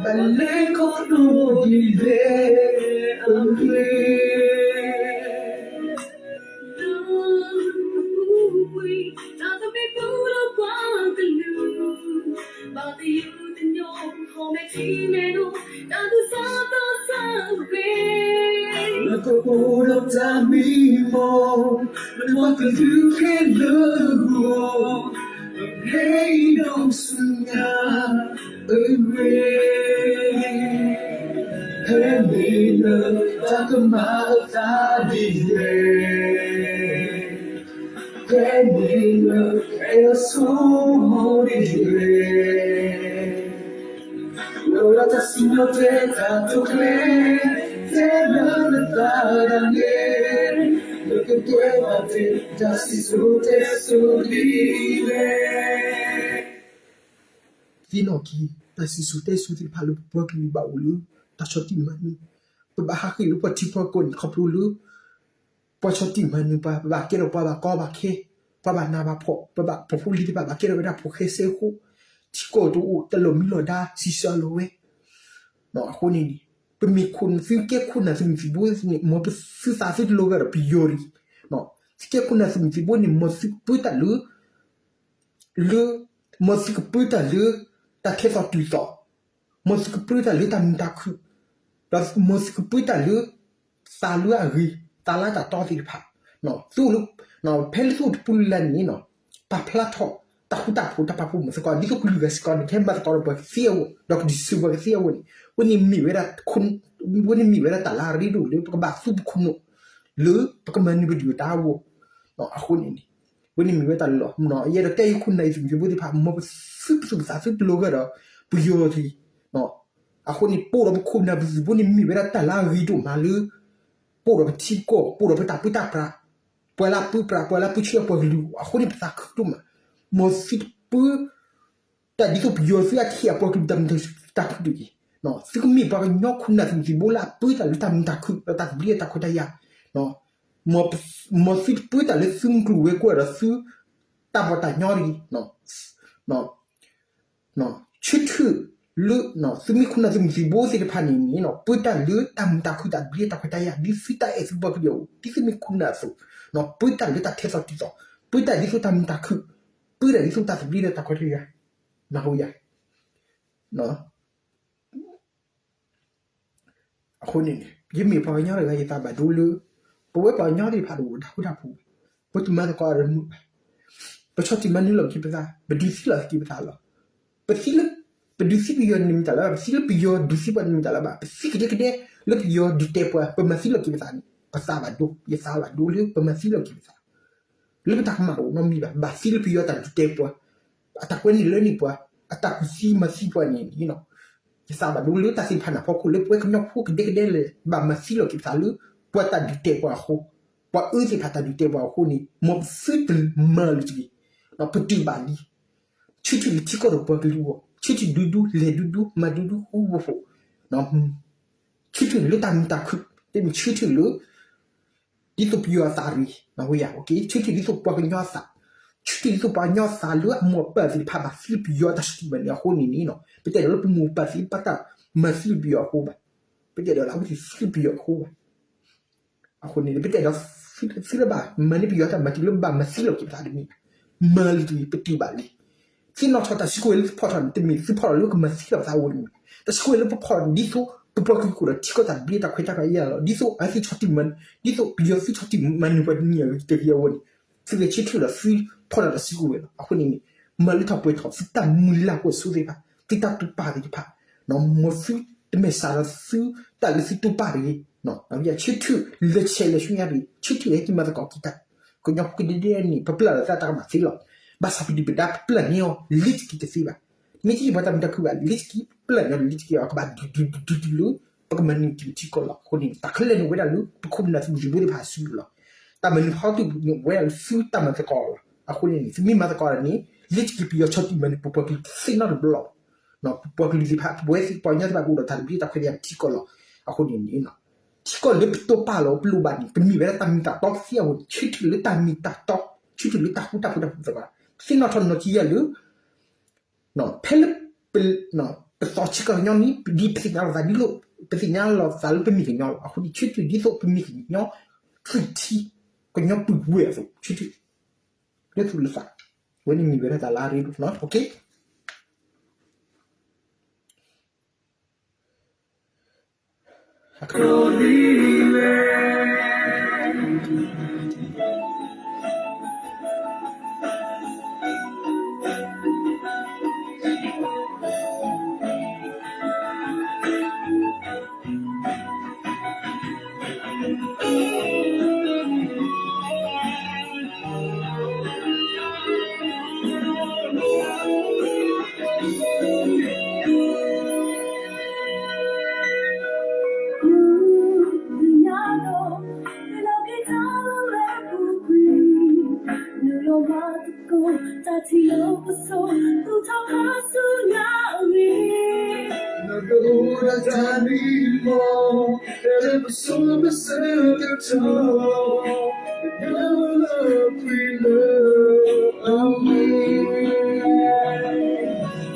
ဘၣ်လဲၤခီဖျိဒ်လဲၣ်အဂ့ၢ် လၢအပူၤကွံာ် တၢ်သဘံၣ်ပူၤဒီးပှၤကလုာ် ဘၣ်သယုၢ်သညိး ဟီၣ်မဲာ်ထံမဲာ်နိ တၢ်သူၣ်စၢ်သးစၢ်ဂ့ၤ လၢကအိၣ်ဒီးတၢ်မံမီၢ် လၢပှၤကလုာ်ခဲလၢာ်အဂီၢ် ဖဲအံၤဒီးဆူညါအဂ့ၢ် ဖဲန့ၣ်လၢတၢ်ကမၤအသးဒ်လဲၣ် ဖဲန့ၣ်လၢအဲၣ်အဆိကမိၣ်ဒ်လဲၣ် လီၤလၢတၢ်စံၣ်ညီၣ်တဲတၢ်တိာ်ကျဲၤ တဲလၢနသးဒၣ်လဲၣ် နကတဲဘၣ်တဲတၢ်စံၣ်စိၤတဲစိၤဒ်လဲၣ် သ့ၣ်နီၣ်က့ၤ တၢ်စံၣ်စိၤတဲစိၤသ့ၣ်တဖၣ်လၢပပှၤကလုာ်ဘၣ်အိၣ်လၢ တၢ်ဆီၣ်တံၢ်မၤနၢၤ, ပဘၣ်ဟးဃ့ၢ်လၢပှၤထံပှၤကီၢ်န့ၣ် ခီဖျိလၢ ပှၤဆီၣ်တံၢ်မၤနၢၤပှၤ, ပဘၣ်ကဲထီၣ်ပှၤဘၣ်ကီဘၣ်ခဲ, ပှၤဘၣ်နးဘၣ်ဖှီၣ်, ပဘၣ်ပဖိပလံၤသ့ၣ်တဖၣ်ဘၣ်ကဲထီၣ်ဝဲဒၣ်ဖိၣ်ဃဲစဲဃိ, ထံကီၢ်တအိၣ်တလီၢ်မံလီၢ်ဒါ စံးဆၢလီၤဝဲ အဃိန့ၣ်န့ၣ် ပမ့ၢ်ခိၣ်နသုကဲခိၣ်နၢ်သုးမုၢ်သံၣ်ဘိန့ၣ် မ်ပသုသးသုတလီၤဂာ်ဒီးပယီၤတဂ့ၤ, သုကဲခိၣ်နၢ်သုးမုၢ်သံၣ်ဘိန့ၣ် မ်သုကပၢတၢ်လၢ လၢ မ်သုကပၢတၢ်လၢ တၢ်ထဲသိးတုၤသိး, မ်သုကပၢတၢ်လၢတၢ်မုာ်တၢ်ခုၣ်, ဒီးမ်သုကပၢတၢ်လၢ သးလၢအဂ့ၤ, သးလၢတၢ်တီသ့ၣ်တဖၣ်, သုအိၣ်လၢ ဖဲလၢသုအိၣ်တပူၤလၢ်လၢ်န့ၣ် ပာ်ဖျါထီၣ် တၢ်ဃူတၢ်ဖိး တၢ်ပာ်ဖှိၣ်မၤသကိး ဒ်သိးကလုာ်ဂၤစ့ၢ်ကီးန့ၣ် ကဟဲမၤသကိးဒီးပှၤကသ့အဂီၢ် ဒီးကဒုးဆူးပှၤကသ့အဂီၢ်န့ၣ် ဝဲန့ၣ်မ့ၢ်ဝဲဒၣ် ဝဲန့ၣ်မ့ၢ်ဝဲဒၣ်တၢ်လၢအရ့ဒိၣ်လၢပကဘၣ်သူပခိၣ်နူာ် လၢပကမၤနၢၤပဒုၣ်ပဒါအဂီၢ်, အဃိန့ၣ်န့ၣ် ဝဲန့ၣ်မ့ၢ်ဝဲတၢ်လီၢ်, ယအဲၣ်ဒိးတဲယခိၣ်နၢ်ယသုးမုၢ်သံၣ်ဘိသ့ၣ်တဖၣ် မ်ပသုပသူၣ်ပသးသုတလီၤဂာ်ဒီး ပယီၤတဂ့ၤ, အဃိန့ၣ် ပအိၣ်ဒီးပခိၣ်နၢ်ပသုးမုၢ်သံၣ်ဘိန့ၣ် မ့ၢ်ဝဲဒၣ်တၢ်လၢအဂ့ၤဒိၣ်မးလၢ ပအိၣ်ဒီးပထံပကီၢ် ပအိၣ်ဒီးပတၢ်ပၢတၢ်ပြး, ပှၤလၢအပၢပြး ပှၤလၢအပၢဆှၢပှၤကလုာ် အဃိန့ၣ် ပသးခုဒိၣ်မး, မ်သုတပၢ တၢ်ဒ်သိးပယီၤသုအထံၣ်အပှၤကလုာ်တၢ်မုာ်တၢ်ခုၣ်တဂ့ၤ, သုကမ့ၢ်ပှၤကညီခိၣ်နၢ်သုးမုၢ်သံၣ်ဘိလၢအပၢတၢ်လၢတၢ်မုာ်တၢ်ခုၣ် ဒီးတၢ်သဘျ့တၢ်ခွဲးတၢ်ယာ်, မ်သုတပၢတၢ်လၢသုမုၢ်ကျိၤဝဲၤကွာ်ဒီးသု တၢ်ဘီၣ်တၢ်ညီတဂ့ၤ ဆၢထၢၣ်လၢ သုမ့ၢ်ခိၣ်နၢ်သုးမုၢ်သံၣ်ဘိသ့ၣ်တဖၣ်န့ၣ်န့ၣ် ပၢတၢ်လၢတၢ်မုာ်တၢ်ခုၣ်တၢ်သဘျ့တၢ်ခွဲးတၢ်ယာ် ဒ်သုတၢ်အဲၣ်သုပှၤကလုာ်အသိး ဒ်သုမ့ၢ်ခိၣ်နၢ်အသိး, ပၢတၢ်လၢတၢ်ထဲသိးတုၤသိး, ပၢတၢ်ဒ်သိးတၢ်မုာ်တၢ်ခုၣ်, ပၢတၢ်ဒ်သိးတၢ်သဘျ့ဒီးတၢ်ခွဲးတၢ်ယာ်, နၢ်ဟူယၤ အဃိန့ၣ် ယမ့ၢ်ပှၤကညီတဂၤ ယသးဘၣ်ဒိလၢ ပဝဲပှၤကညီသ့ၣ်တဖၣ်တအိၣ်တၢ်ဃူတၢ်ဖိးဘၣ်, ပတမၤသကိးအရမုာ်ဘၣ်, ပဆီၣ်တံၢ်မၤနၢၤလီၤက့ၤပသး, ပဒုးသံလီၤက့ၤပသးလီၤ. ပသံလၢ ပဒုးသံပယီၤန့ၣ်မတၤလၢၤဘၣ်, ပသံလၢပယီၤဒုးသံပှၤန့ၣ်မတၤလၢၤဘၣ်, ပသံကဒဲကဒဲလၢပယီၤဒုးတဲပှၤ ပမၤသံလီၤက့ၤပသးန့ၣ် ပသးဘၣ်ဒိ, ယသးဘၣ်ဒိလၢပမၤသံလီၤက့ၤပသး လၢပတၢ်ကမၣ်တအိၣ်နီတမံၤဘၣ်, ဘၣ်သံလၢပယီၤတၢ်ဒုးတဲပှၤ, အတၢ်ကွဲန့ၢ်လၢန့ၢ်ပှၤ, အတၢ်ကူၣ်သံမၤသံပှၤန့ၣ်, ယသးဘၣ်ဒိလၢတၢ်သ့ၣ်တဖၣ်န့ၣ်အဖီခိၣ် လၢပဝဲကညီဖိကဒဲကဒဲလဲၣ် ဘၣ်မၤသံလီၤက့ၤပသးလၢ ပှၤတၢ်ဒုးတဲပှၤအဃိ, ပှၤအၢသ့ၣ်တဖၣ်တၢ်ဒုးတဲပှၤအဃိန့ၣ် မ်ပသုတမၤလၢၤတဂ့ၤ, ပတုာ်ဘၣ်လံ ဆၢထၢၣ်လၢထံကီၢ်ဒီးပှၤကလုာ်အဂီၢ်, ဆၢထၢၣ်ဒူဒူ လဲၤဒူဒူ မၤဒူဒူ ဃူဖိးဖိး, ဆၢထၢၣ်လၢတၢ်မုာ်တၢ်ခုၣ်, တမ့ၢ်ဆၢထၢၣ်လၢ ဒ်သိးပယီၤအသးတဂ့ၤ, ဆၢထၢၣ်ဒ်သိးပှၤကညီအသး, ဆၢထၢၣ်ဒ်သိးပှၤကညီသးလၢအမိၢ်အပၢ်သ့ၣ်တဖၣ်ဘၣ်သံပယီၤတၢ်ဆၢၣ်မဲာ်န့ၣ်အဃိန့ၣ်န့ၣ်, ပတဲဒီးလၢပမိၢ်ပၢ်သ့ၣ်တဖၣ်ဘၣ်တၢ်မၤသံပယီၤအဃိဘၣ်, ပတဲဒီးလၢအဝဲသ့ၣ်သံပယီၤအဃိဘၣ်. အဃိန့ၣ် ပတဲဒီး သ့လၢဘၣ်မၤန့ၢ်ပယီၤတၢ်မၤတုၤလၢဘၣ်မၤသံလီၤက့ၤပသးတမ့ၢ်ဘၣ်, မၤလံတမ့ၢ် ပတုာ်ဘၣ်လံ. သ့ၣ်နီၣ်ထီၣ်တၢ်စုကဝဲၤလၢသုဖီၣ်ထီၣ်န့ၣ် တမ့ၢ်သုဖီၣ်ထီၣ်လၢကမၤသံလီၤပသးအဂီၢ်တမ့ၢ်ဘၣ်. တၢ်စုကဝဲၤလၢပဖီၣ်န့ၣ် ဒ်သိးပပှၤကလုာ်ကအိၣ်ဒီးထံကီၢ်တၢ်ဘျ့တၢ်ခွဲးတၢ်ယာ်လီၤ. ဒ်သိးအဝဲသ့ၣ်ဆီၣ်တံၢ်မၤ, ဒ်သိးပယီၤသုဆီၣ်တံၢ်မၤနၢၤပှၤတနံၤအံၤတဂ့ၤအဂီၢ်န့ၣ်, သုကဆၢထၢၣ်ဒီးသုဖီၣ်ထီၣ်တၢ်စုကဝဲၤလီၤ. အဃိန့ၣ်န့ၣ် မၤလၢထီၣ်ပှဲၤထီၣ်သုတၢ်မုၢ်လၢ်ကွၢ်စိသ့ၣ်တဖၣ်, သုတၢ်တူၢ်ပာ်သ့ၣ်တဖၣ်, မ်သုတမဲာ်ဆှးဒီးသုတၢ်လၢသုတူၢ်ပာ်တဂ့ၤ, ဆၢထၢၣ်လၢဆဲးလၢဆူညါတဂ့ၤ, ဆၢထၢၣ်ဟဲက့ၤမၤသကိးက့ၤတၢ်, ကညီဖိကဒဲဒဲန့ၣ် ပပျၢ်လီၤသးတၢ်ကမၣ်သ့လီၤ. ဘၣ်ဆၣ်ပဒုၣ်ပဒါပပျၢ်န့ၢ်အီၤ လ့ၤတက့ၤတသ့ဘၣ်. မ့ၢ်တယံာ်ပှၤတၢ်မုာ်တၢ်ခုၣ်ဘၣ် လ့ၤတက့ၤ ပပျၢ်န့ၢ်အီၤ လ့ၤတက့ၤအီၤ ကဘၣ်ဒုးဒုးဒုးဒုးလၢ ပကမၤနၢၤက့ၤထံကီၢ်လီၤ. အဃိန့ၣ် တၢ်ခဲလၢာ်န့ၣ် အိၣ်ဝဲဒၣ်လၢပခိၣ်ပနၢ်သုးမုၢ်သံၣ်ဘိသ့ၣ်တဖၣ်အစုပူၤလီၤ. တၢ်မၤနၢၤဖီတၢၣ်န့ၣ် အိၣ်ဝဲဒၣ်လၢသုတၢ်မၤသကိးလီၤ. အဃိန့ၣ် သုမ့ၢ်မၤသကိးတၢ်န့ၣ် လ့ၤတက့ၤပယီၤဆီၣ်တံၢ်မၤနၢၤ ပပှၤကလုာ်သ့ၣ်နီတဘျီလီၤ. ပပှၤကလုာ်သ့ၣ်တဖၣ် ပဝဲသ့ၣ်ပှၤကညီသ့ၣ်တဖၣ် ကအိၣ်ဒီးတၢ်သဘျ့တၢ်ခွဲးတၢ်ယာ်ထံကီၢ်လီၤ. အဃိန့ၣ်န့ၣ် ထံကီၢ်လၢပတိၢ်ပာ်လီၤပလိၣ်ဘၣ်န့ၣ် ကမ့ၢ်ဝဲဒၣ်တၢ်မ့ၢ်တၢ်တီကသ့အဂီၢ်န့ၣ် ဆၢထၢၣ်လၢတၢ်မ့ၢ်တၢ်တီ, ဆၢထၢၣ်လၢတၢ်ဃူတၢ်ဖိးတၢ်ဖိသ့ၣ်တဖၣ်, သ့ၣ်နီၣ်ထီၣ်နီၢ်ကံယၤလၢ ဖဲလၢ ပသီဆံးကညီနံၣ် ဒ်ပသ့ၣ်ညါလိာ်သးဒ်လိၣ်, ပသ့ၣ်ညါလိာ်သးလၢပမ့ၢ်ကညီလီၤ. အဃိန့ၣ် ဆၢထၢၣ်ဒ်သိးပမ့ၢ်ကညီ သုးထံ ကညီပုၢ်ဝဲၢ်အသိး ဆၢထၢၣ် လၢသူၣ်လၢသး, ဝဲန့ၣ်မ့ၢ်ဝဲဒၣ်တၢ်လၢအရ့ဒိၣ်နီၤ.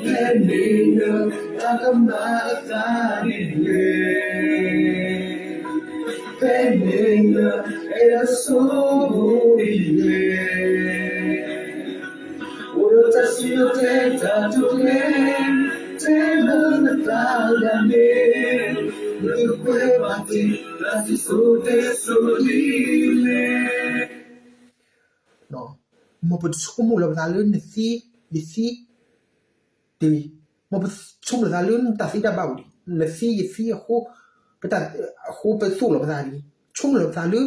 ဖဲန့ၣ်လၢတၢ်ကမၤအသးဒ်လဲၣ်, ဖဲန့ၣ်လၢအဲၣ်ဒိးဆိၣ်ဂ့ၤဒ်လဲၣ်, အိၣ်ဒီးတၢ်စံၣ်ညီၣ်တဲတၢ်တိာ်ကျဲၤ, တဲလၢနသးဒၣ်န့ၣ်, နကကွဲးဘၣ်တ့ၢ်တၢ်စံၣ်စိၤတဲစိၤဒ်လဲၣ်. မ်ပဆိကမိၣ်လီၤပသးလၢနသ့ ယသ့ တဂ့ၤ, မ်ပဆိကမိၣ်လီၤပသးလၢနတၢ်သ့တၢ်ဘၣ်အိၣ်ဒံး, နသ့ယသ့အဃိ, ပတၢ်အဃိ ပသိၣ်လီၤပသးတဂ့ၤ. ဆိကမိၣ်လီၤပသးလၢ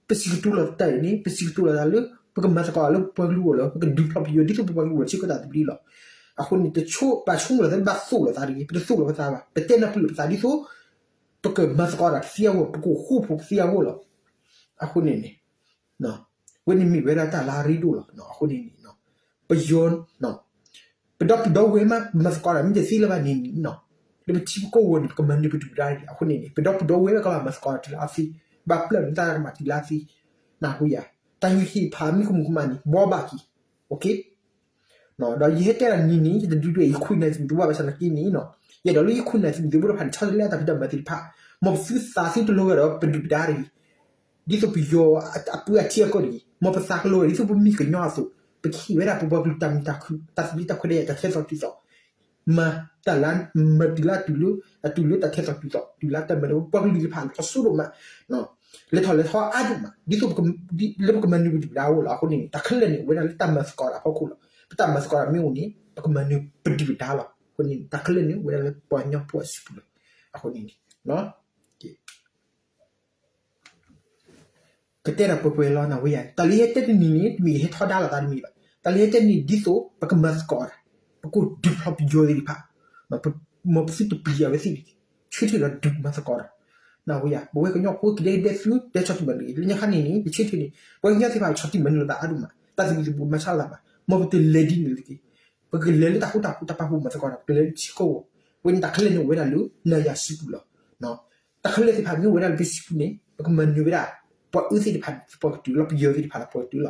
ပစံးကတိၤလီၤတၢ်အံၤန့ၣ် ပစံးကတိၤလီၤသးလၢ ပကမၤသကိးလၢပပှၤကလုာ်အဂီၢ်လီၤ, ပကဒုးဖျီပယီၤ ဒ်သိးပပှၤကလုာ်အဂီၢ် ထံကီၢ်တၢ်သဘျ့လီၤ. အဃိန့ၣ် တဆိ ဘၣ်ဆိကမိၣ်လီၤသးလၢဘၣ်သိၣ်လီၤသးတဂ့ၤ, ပတသိၣ်လီၤပသးဘၣ်, ပတဲနၢ်ပၢၢ်လီၤပသးဒ်သိး ပကမၤသကိးတၢ်ကသ့အဂီၢ်, ပကအိၣ်ဃူဖိးကသ့အဂီၢ်လီၤ. အဃိန့ၣ်န့ၣ် ဝဲန့ၣ်မ့ၢ်ဝဲဒၣ်တၢ်လၢအရ့ဒိၣ်လီၤ. အဃိန့ၣ်န့ၣ် ပယီၤ ပဒီပုၢ်ဒီဝဲၢ်မး ပမၤသကိးတၢ်မ့ၢ်တသ့လၢၤဘၣ်န့ၣ်န့ၣ်, လၢပထံပကီၢ်အဂီၢ်န့ၣ် ပကမၤနၢၤပဒုၣ်ပဒါတဂ့ၤ. အဃိန့ၣ်န့ၣ် ပဒီပုၢ်ဒီဝဲၢ်ကဘၣ်မၤသကိးတၢ်တုၤလၢအသ့, ဘၣ်ပျၢ်လၢတၢ်ကမၣ်တုၤလၢအသ့, နၢ်ဟူယၤ, တၢ်ဟ့ၣ်ဟ့ၣ်ဖးမ့ၢ်ကမူၤကမၣ်န့ၣ် ဘှီဘၣ်က့ၤ, ဒီးယဟဲတဲဒၣ်နံၤန့ၣ် ယတဒုးဒွဲၣ် ယခွံနၣ်ရံၣ်မံၤတဘၣ်ဘၣ်ဆၣ်နာ်က့န့ၣ်, ယအဲၣ်ဒိးလၢယခွံနၣ်ရံၣ်မံၤသ့ၣ်တဖၣ်န့ၣ် ဆီတလဲအတၢ်ဖံးတၢ်မၤသ့ၣ်တဖၣ်, မ်ပသုသးသုတလီၤဂာ်ဒီးပဒုၣ်ပဒါတဂ့ၤ ဒ်သိးပယီၤအပုၢ်အထံအကီၢ်တဂ့ၤ, မ်ပသးကလီၤဂာ်ဒ်သိးပမ့ၢ်ကညီအသိး, ပကဟ့ၣ်ဝဲဒၣ်ပပှၤကလုာ်တၢ်မုာ်တၢ်ခုၣ် တၢ်သဘျ့တၢ်ခွဲးတၢ်ယာ် တၢ်ထဲသိးတုၤသိး, မၤတၢ်လၢ မၤတုၤလၢအတုၤလၢ အတုၤလၢတၢ်ထဲသိးတုၤသိး တုၤလၢတၢ်မၤလၢပပှၤကလုာ်တဖၣ်လီၤစိဒိၣ်မး, လဲၤထီၣ်လဲၤထီအါဒိၣ်မး ဒ်သိး လၢပကမၤနၢၤပဒုၣ်ပဒါအဂီၢ်လီၤ. အဃိန့ၣ် တၢ်ခဲလၢာ်န့ၣ် အိၣ်ဝဲဒၣ်လၢတၢ်မၤသကိးတၢ်အဖီခိၣ်လီၤ. ပတၢ်မၤသကိးတၢ်မ့ၢ်အိၣ်န့ၣ် ပကမၤနၢၤပဒုၣ်ပဒါလီၤ. အဃိန့ၣ် တၢ်ခဲလၢာ်န့ၣ် အိၣ်ဝဲဒၣ်လၢပှၤကညီဖိအစုပူၤလီၤ. အဃိန့ၣ် ကတဲတၢ်ပှဲၤပှဲၤလီၤနၢ်ဟူယၤ, တၢ်လၢယဟဲတဲတနံၤန့ၣ် တမ့ၢ်ယဟဲထီဒါလိာ်သးတမံၤဘၣ်. တၢ်လၢယဟဲတဲန့ၣ် ဒ်သိးပကမၤသကိးတၢ်, ပကဒုးဖျီပယီၤသ့ၣ်တဖၣ်, မ်ပသုတပျံၤအဝဲသ့ၣ်တဂ့ၤ, ဆၢထၢၣ်ဒီးဒုးမၤသကိးတၢ်, နၢ်ဟူယၤ, ပဝဲကညီဖိကဒဲကဒဲသု တဲဆီၣ်တံၢ်မၤနၢၤတဂ့ၤ, လၢညါခါန့ၣ်န့ၣ် ယဆၢထၢၣ်န့ၣ် ပှၤကညီသ့ၣ်တဖၣ်ဆီၣ်တံၢ်မၤနၢၤလိာ်သးအါဒိၣ်မး, တၢ်သဘံၣ်သဘုၣ်မၤဆါလိာ်သးမး, မ်ပတလဲၤဒ်န့ၣ်တဂ့ၤ, ပကလဲၤလၢတၢ်ဃူတၢ်ဖိးတၢ်ပာ်ဖှိၣ်မၤသကိးတၢ်, ပကလဲၤလၢထံကီၢ်အဂီၢ်, ဝဲန့ၣ်တၢ်ခဲလၢာ်န့ၣ်အိၣ်ဝဲဒၣ်လၢနၤယၤစုပူၤလီၤ. တၢ်ခဲလၢာ်သ့ၣ်တဖၣ်မ့ၢ်အိၣ်ဝဲဒၣ်လၢပစုပူၤန့ၣ် ပကမၤနၢၤဝဲဒၣ် ပှၤအၢသ့ၣ်တဖၣ်သပှၢ်ကတၢၢ်လီၤ, ပယီၤသ့ၣ်တဖၣ်သပှၢ်ကတၢၢ်လီၤ.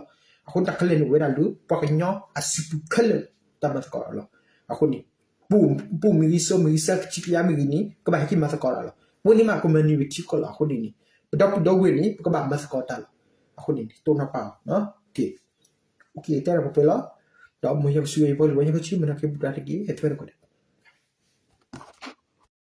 အဃိန့ၣ်တၢ်ခဲလၢာ်န့ၣ်အိၣ်ဝဲဒၣ်လၢ ပှၤကညီအစုပူၤခဲလၢာ် တၢ်မၤသကိးတၢ်လီၤ. အဃိန့ၣ် ပူၤမ့ၢ်ဂ့ၤ စိမ့ၢ်ဂ့ၤ စဲးကဆံကယၤမ့ၢ်ဂ့ၤန့ၣ် ကဘၣ်ဟဲက့ၤမၤသကိးတၢ်လီၤ. ဝဲန့ၣ်မးကမၤန့ၢ်ဝဲထံကီၢ်လီၤ. အဃိန့ၣ်န့ၣ် ပဒီပုၢ်ဒီဝဲၢ်န့ၣ် ပကဘၣ်မၤသကိးတၢ်လီၤ. အဃိန့ၣ် တိၢ်နီၣ်ပာ်အီၤ ကဲ တဲဒီးပှဲၤပှဲၤလီၤ. ဒီးမ်ယွၤကဆိၣ်ဂ့ၤပှၤလၢပှၤကညီခဲဆ့ မ့ၢ်နီၢ်ကဲပူၤတၢ်တက့ၢ် ဟဲထွဲတက့ၢ်.